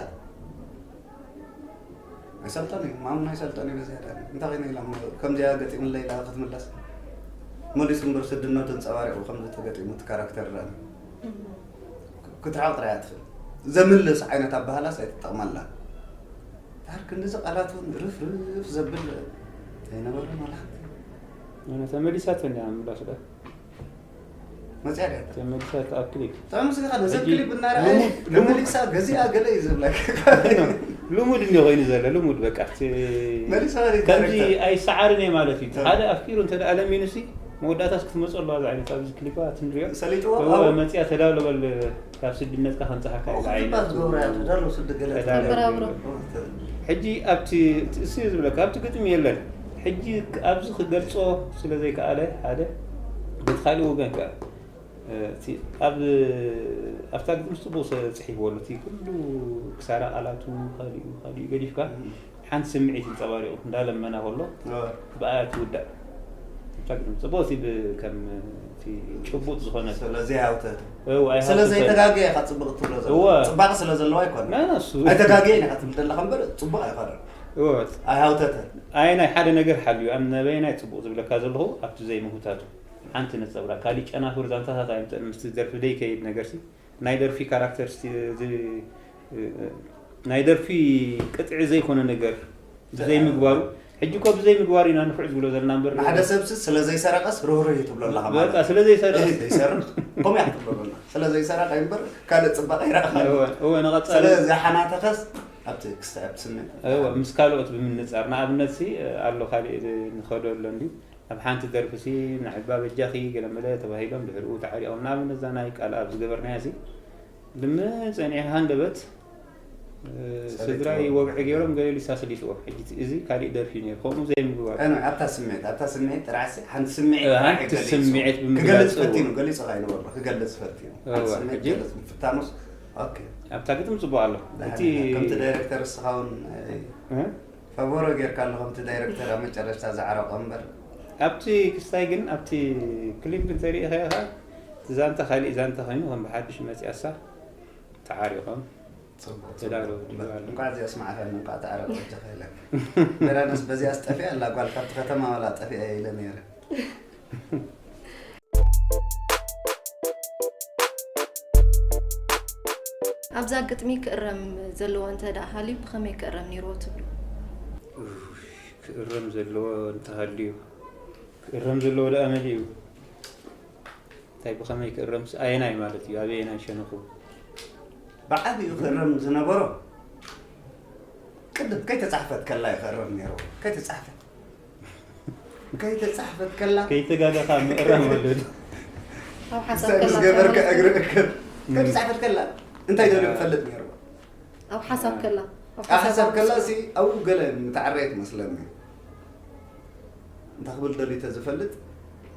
ኣይሰልጦን እዩ፣ ማሙን ኣይሰልጦን እዩ። በዚኣ ዳኒ እንታይ ኮይነ ኢላ እሞ ከምዚኣ ገጢሙለይ ኢላ ክትምለስ? መሊሱ እምበር ስድነቱ ኣንጸባሪቑ ከምዚ ተገጢሙ እቲ ካራክተር ዳኒ ክትርሕቕ ጥራይ እያ ትኽእል። ዘምልስ ዓይነት ኣበሃላስ ኣይትጠቕመላ። ዳር ክንድዚ ቃላት እውን ርፍርፍ ዘብል ኣይነበረን ዋላ ሓንቲ። እውነት ተመሊሳቶ እንዲያ ምላሱ ዳ? መጽያ ድያ? ተመሊሳ ኣብ ክሊፕ። ጥዑም ስለ ኻን፣ ነዘን ሕጂ ክሊፕ እናረኣየ ልሙድ፣ ልሙድ ተመሊሳ ገዚኣ ገለ እዩ ዝብለካ። ልሙድ እንዲ ኮይኑ ዘሎ ልሙድ በቃ እቲ መሊሳ ማለት ከምዚ ዳይሬክተር። ኣይሰዓርን እየ ማለት እዩ። እ። ሓደ ኣፍቂሩ እንተ ደኣ ለሚኑሲ መወዳእታስ ክትመፀሉ ኣብዚ ዓይነት ኣብዚ ክሊፓት ንሪኦ ሰሊጥዎ እወ ኣብኡ መፅያ ተዳሎ በል ካብ ስድነትካ ከንፅሓካ እዩ ዝዓይነቱ ክትባት ዝገብሩ እያ ተዳሎ ስዲ ገለ ተዳሎ በራብሮ። ሕጂ ኣብቲ እቲ እሱ እዩ ዝብለካ ኣብቲ ግጥሚ የለን። ሕጂ ኣብዚ ክገልፆ ስለ ዘይከኣለ ሓደ በቲ ካልእ ወገን ከ እቲ ኣብ ኣብታ ግጥሚ ጽቡቕ ጽሒፍዎ ኣሎ። እቲ ኩሉ ክሳራ ቃላቱ ካሊኡ ካሊኡ ገዲፍካ ሓንቲ ስምዒት ይንጸባሪቑ እንዳለመና ከሎ ብኣያ ትውዳእ። ኣብታ ግጥሚ ጽቡቕ እቲ ብ- ከም እቲ ጭቡጥ ዝኾነ ስለዚ ኣይሃውተት እው፣ ኣይሃውተት። ስለ ዘይተጋገየ ኢኻ ጽቡቕ እትብሎ ዘሎ እወ። ጽባቐ ስለ ዘለዎ ኣይኮነ ናይ ነሱ ኣይተጋገየን ኢኻ ትብል ዘለኻ እምበር ጽቡቕ ኣይኮነን እወ። ኣይሃውተተን ኣየናይ ሓደ ነገር ሓልዩ ኣብ ነበየናይ ጽቡቕ ዝብለካ ዘለኹ ኣብቲ ዘይምህውታቱ ሓንቲ ነጸብራ ካሊእ ጨናፍር ዛንታታት ኣይምጠን ምስቲ ደርፊ ደይከይድ ነገርሲ ናይ ደርፊ ካራክተር ናይ ደርፊ ቅጥዒ ዘይኮነ ነገር ብዘይምግባሩ ሕጂ እኮ ብዘይምግባሩ ኢና ንፍዕ ዝብሎ ዘለና እምበር ንሓደ ሰብሲ ስለ ዘይሰረቀስ ርህሩህ እዩ ትብሎ ኣለኻ ማለት በቃ ስለ ዘይሰርቕ እህ ዘይሰርቅ ከምኡ እያ ክትብሎ ኣለና ስለ ዘይሰረቀ እምበር ካልእ ፅባቐ ይረእኻ እወ እወ ንቐጻሊ ስለ ዘይሓናተኸስ ኣብቲ ክስታይ ኣብቲ ስምዒት እወ ምስ ካልኦት ብምንጻር ንኣብነት ሲ ኣሎ ካልእ ንኸዶ ኣሎ እንዲ ኣብ ሓንቲ ደርፊ ሲ ንዕባ በጃኺ ገለመለ ተባሂሎም ድሕርኡ ተዓሪቖም ንኣብነት እዛ ናይ ቃል ኣብ ዝገበርናያ ሲ ልም ጸኒዕካ ሃንደበት ስድራይ ወግዒ ገይሮም ገሊሉ ሳስሊስዎ ሕጂ እዚ ካሊእ ደርፊ እዩ ነይሩ ከምኡ ዘይምግባር ኣነ ኣብታ ስምዒት ኣብታ ስምዒት ጥራሕሲ ሓንቲ ስምዒት እ፣ ጥራሕ ሓንቲ ገሊጹ። ስምዒት ብምግላጽ ክገልጽ እዎ። ፈቲኑ ገሊጹ ካይነበሎ ክገልጽ ፈቲኑ ሓንቲ እወ፣ ስምዒት ሕጂ? ገለጽ ምፍታኑስ ኦኬ ኣብታ ግጥም ጽቡቕ ኣሎ እቲ ከምቲ ዳይሬክተር እስኻውን እ? ፈቦሮ ጌርካ ኣለኹ ከምቲ ዳይሬክተር ኣብ መጨረሽታ ዝዓረቆ እምበር ኣብቲ ክስታይ ግን ኣብቲ ክሊፕ እንተሪኢኸ ኢኻ እቲ ዛንታ ካሊእ ዛንታ ኮይኑ ከም ብሓድሽ መፅያሳ ተዓሪቖም ተዳለዉ ድዩ ኣሎ? እንኳዕ እዚኣ ስማዕካኒ እንኳዕ ተዓረቆ እጃ ከይለካ በራነስ በዚኣ ስጠፊኣ ኣላ ጓል ካብቲ ከተማ ዋላ ጠፊኣ ኢለ ነይረ ኣብዛ ግጥሚ ክእረም ዘለዎ እንተ ደኣ ሃልዩ ብኸመይ ክእረም ነይርዎ ትብሉ? ክእረም ዘለዎ እንተሃልዩ ክእረም ዘለዎ ደኣ መሊኡ እንታይ ብኸመይ ክእረምስ ኣየናይ ማለት እዩ ኣበየናይ ሸነኹ ብዓብዩ ክእረም ዝነበሮ ቅድም ከይተፃሕፈት ከላ እዩ ክእረም ነይርዎ ከይተፃሕፈት ከይተፃሕፈት ከላ ከይተጋገኻ ምእራም ኣለዱ ኣብ ሓሳብ ክስታይ ምስ ከላ ገበርከ ተመልከት። እግሪ እክብ ከይተፃሕፈት ከላ እንታይ ደልዩ ክፈልጥ ነይርዎ ኣብ ሓሳብ ከላ ኣብ ሓሳብ ከላ ሲ ኣብኡ ገለ ምተዓረየ ትመስለኒ እንታይ ክብል ደልዩ ተዝፈልጥ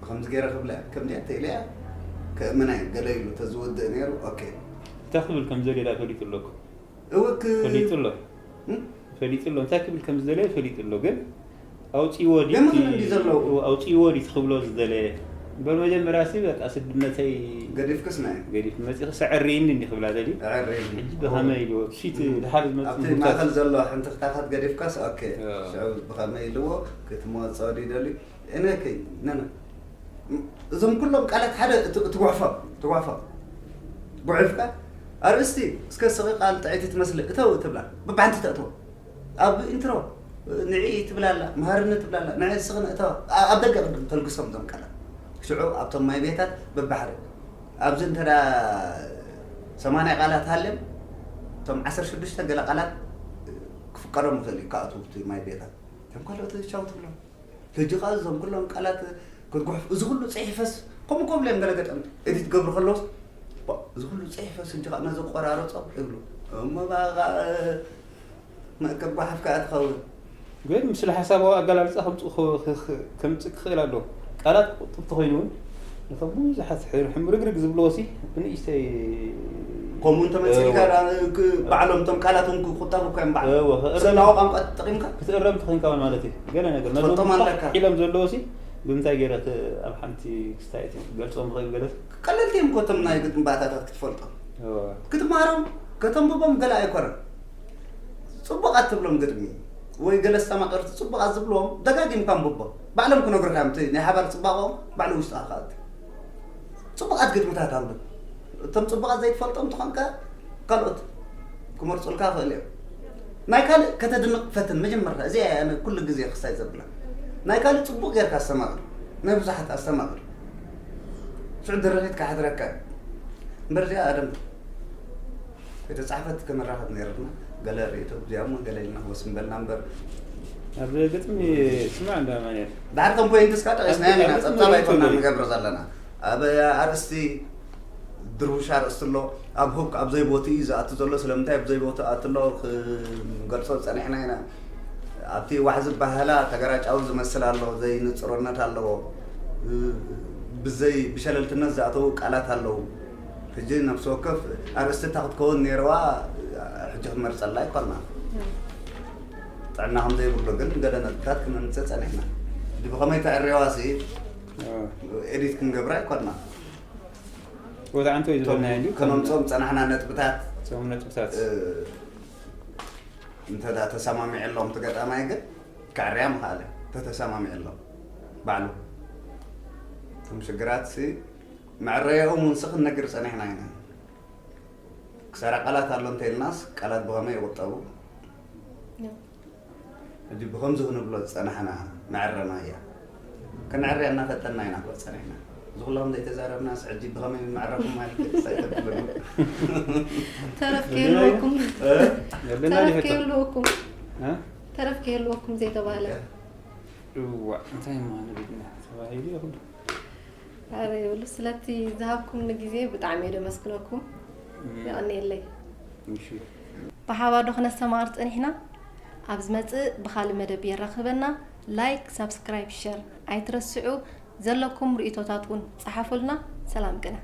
ብከምዚ ገይረ ክብላ እያ ከምዚኣ ተኢለ እያ ከእምና እየ ገለ ኢሉ ተዝወድእ ነይሩ ኦኬ እንታይ ክብል ከም ዘድላ ፈሊጡ ኣሎ እኮ እወክ ፈሊጡ ኣሎ እም? ፈሊጡ ኣሎ እንታይ ክብል ከም ዝደለየ ፈሊጡ ኣሎ ግን ኣውፅዎ የምኽን እንዲ ዘለዉ። ኣውፅዎ ዲት ክብሎ ዝደለየ እምበር መጀመርያ ሲ በቃ ስድነተይ ገዲፍክስ ናይ ገዲፍ መፂ ክሰዕርይኒ እንዲ ክብላ ደሊ ዕሪ ሕጂ ብኸመይ ኢልዎ ሲት ድሓር ዝመፅእ ኣብቲ ምጉታት ማእኸል ዘሎ ሕንትኽታታት ገዲፍካስ ኦኬ ያ። ሽዑ ብኸመይ ኢልዎ ክትመወፀ ወዲ ደልዩ እነከይ ነነ እዞም ኩሎም ቃላት ሓደ እቲ- እቲ ጉሕፎም እቲ ጉሕፎም ጉሕፍካ ኣርእስቲ እስከ ስቂ ቃል ጥዕይቲ ትመስሊ እተው ትብላ ብባሕንቲ ተእትዎ ኣብ ኢንትሮ ንዒ ትብላላ መሃርኒ ትብላላ ንዒ ስኽን እተዋ ኣብ ደገ ቅድም ተልግሶም እዞም ቃላት ሽዑ ኣብቶም ማይ ቤታት በባሕሪ ኣብዚ እንተ ሰማንያ ቃላት ሃልዮም እቶም ዓሰርተ ሽዱሽተ ገለ ቃላት ክፍቀዶም ይኽእል እዩ ክኣትዉ እቲ ማይ ቤታት እቶም ካልኦት ቻው ትብሎም ሕጂ ከዓ እዞም ኩሎም ቃላት ክትጉሕፍ እዚ ኩሉ ፅሒፈስ ከምኡ ከምሉ እዮም ገለ ገጠምቲ ኤዲት ገብሩ ከለውስ ባ፣ እዚ ኩሉ ፅሒፈስ ሕጂ ከዓ ነዚ ቆራረፆ ይብሉ እሞ በቃ መእከብ ጓሓፍ ከዓ ትኸውን ግን ምስለ ሓሳባዊ ኣገላልፃ ከምፅእ ክኽእል ኣሎ ቃላት ቁጥብቲ ኮይኑ እውን ነቶም ብዙሓት ሕምርግርግ ዝብልዎ ሲ ብንእሽተይ ከምኡ እንተመፂልካ ባዕሎም እቶም ቃላት እውን ክቁጠቡ እኮ እዮም ባዕሎም እወ፣ ክእረም- ስላዊ ቋንቋ ተጠቂምካ ክትእረም ተኸንካ እውን ማለት እዩ ገለ ነገር ነዞም ትፈልጦም ኣለካ። ኢሎም ዘለዎ ሲ ብምንታይ ገይረ ክ- ኣብ ሓንቲ ክስታይ እቲ ገልፆም ኽእል ገለ ቀለልቲ እዮም እኮ እቶም ናይ ግጥሚ ባእታታት ክትፈልጦም እወ። ክትምሃሮም ከተንብቦም ገለ ኣይኮነን ፅቡቓት ትብሎም ግጥሚ ወይ ገለ ኣስተማቀርቲ ፅቡቓት ዝብልዎም ደጋጊምካ ኣንብቦ ባዕሎም ክነግሩካ እዮም እቲ ናይ ሓባር ፅባቐኦም ባዕሉ ውሽጥኻ ክኣቱ ፅቡቓት ግጥምታት ኣንብብ እቶም ፅቡቓት ዘይትፈልጦም ትኾንካ ካልኦት ክመርፁልካ ክእል እዮም ናይ ካልእ ከተድንቕ ፈትን መጀመርታ እዚኣ እያ ኣነ ኩሉ ግዜ ክሳይ ዘብላ ናይ ካልእ ፅቡቕ ጌርካ ኣስተማቕር ናይ ብዙሓት ኣስተማቕር ሽዑ ድርኺት ክሓድረካ እዩ እምበር እዚኣ ኣደም ከይተፃሕፈት ከመራኸብ ነይርና ገለ ርእቶ እዚኣ እሞ ገለ ኢልና ክወስን በልና እምበር ኣብ ግጥሚ ስማዕ እንዳ ማንያል ዳሕር ከም ፖይንት እስካ ጠቂስናዮ ኢና ኣብ ፀብፃብ ኣይኮና ግጥሚ ንገብር ዘለና ኣብ ኣርእስቲ ድርቡሽ ኣርእስቲ ኣሎ ኣብ ሁክ ኣብ ዘይቦትኡ እዩ ዝኣቱ ዘሎ ስለምንታይ ኣብ ዘይቦትኡ ኣቱ ኣሎ ክንገልፆ ፀኒሕና ኢና ኣብቲ ዋሕ ዝበሃላ ተገራጫዊ ዝመስል ኣሎ ዘይንፅሩነት ኣለዎ ብዘይ ብሸለልትነት ዝኣተዉ ቃላት ኣለዉ ሕጂ ነፍሲ ወከፍ ኣርእስቲ እታ ክትከውን ነይርዋ ሕጂ ክንመርፀላ ኣይኮና ጥዕና ከም ዘይብሉ ግን ገለ ነጥብታት ክነምፅእ ፀኒሕና ሕጂ ብኸመይ ተዕርዋ ሲ ኤዲት ክንገብራ ኣይኮና ወድዓንቶ እዩ ዝበልና እንዲ ከነምፅኦም ፀናሕና ነጥብታት ቶም ነጥብታት እንተ ተሰማሚዐሎም ትገጣማይ ግን ከዕርያ ምኽኣለ ተተሰማሚዐሎም ባዕሉ እቶም ሽግራት ሲ መዕረየኦም እውን ሲ ክንነግር ፀኒሕና ኢና ክሳራ ቃላት ኣሎ እንተኢልናስ ቃላት ብኸመይ ይቑጠቡ ሕጂ ብኸምዚ ክንብሎ ዝፀናሕና መዕረና እያ ከነዕርያ እናፈጠና ኢና ክበፅ ፀኒሕና እዚ ኩሎም ዘይተዛረብናስ ሕጂ ብኸመይ መዕረኹም ማለት ኣይተብለሉ ተረፍ ከይህልወኩም ዘለና ተረፍ ይፈቶ ከይህልወኩም እ? ተረፍ ከይህልወኩም ዘይተባህለ እዋ እንታይ ማለት እዩ ተባሂሉ ይኹን ኣረ ይብሉ ስለቲ ዝሃብኩምኒ ግዜ ብጣዕሚ እየ ደመስግነኩም የቐንየለይ እሺ ብሓባር ዶ ክነስተማቕር ፀኒሕና ኣብ ዝመፅእ ብኻልእ መደብ የራኽበና ላይክ ሳብስክራይብ ሸር ኣይትረስዑ ዘለኩም ርእቶታት እውን ፀሓፉልና ሰላም ቅነ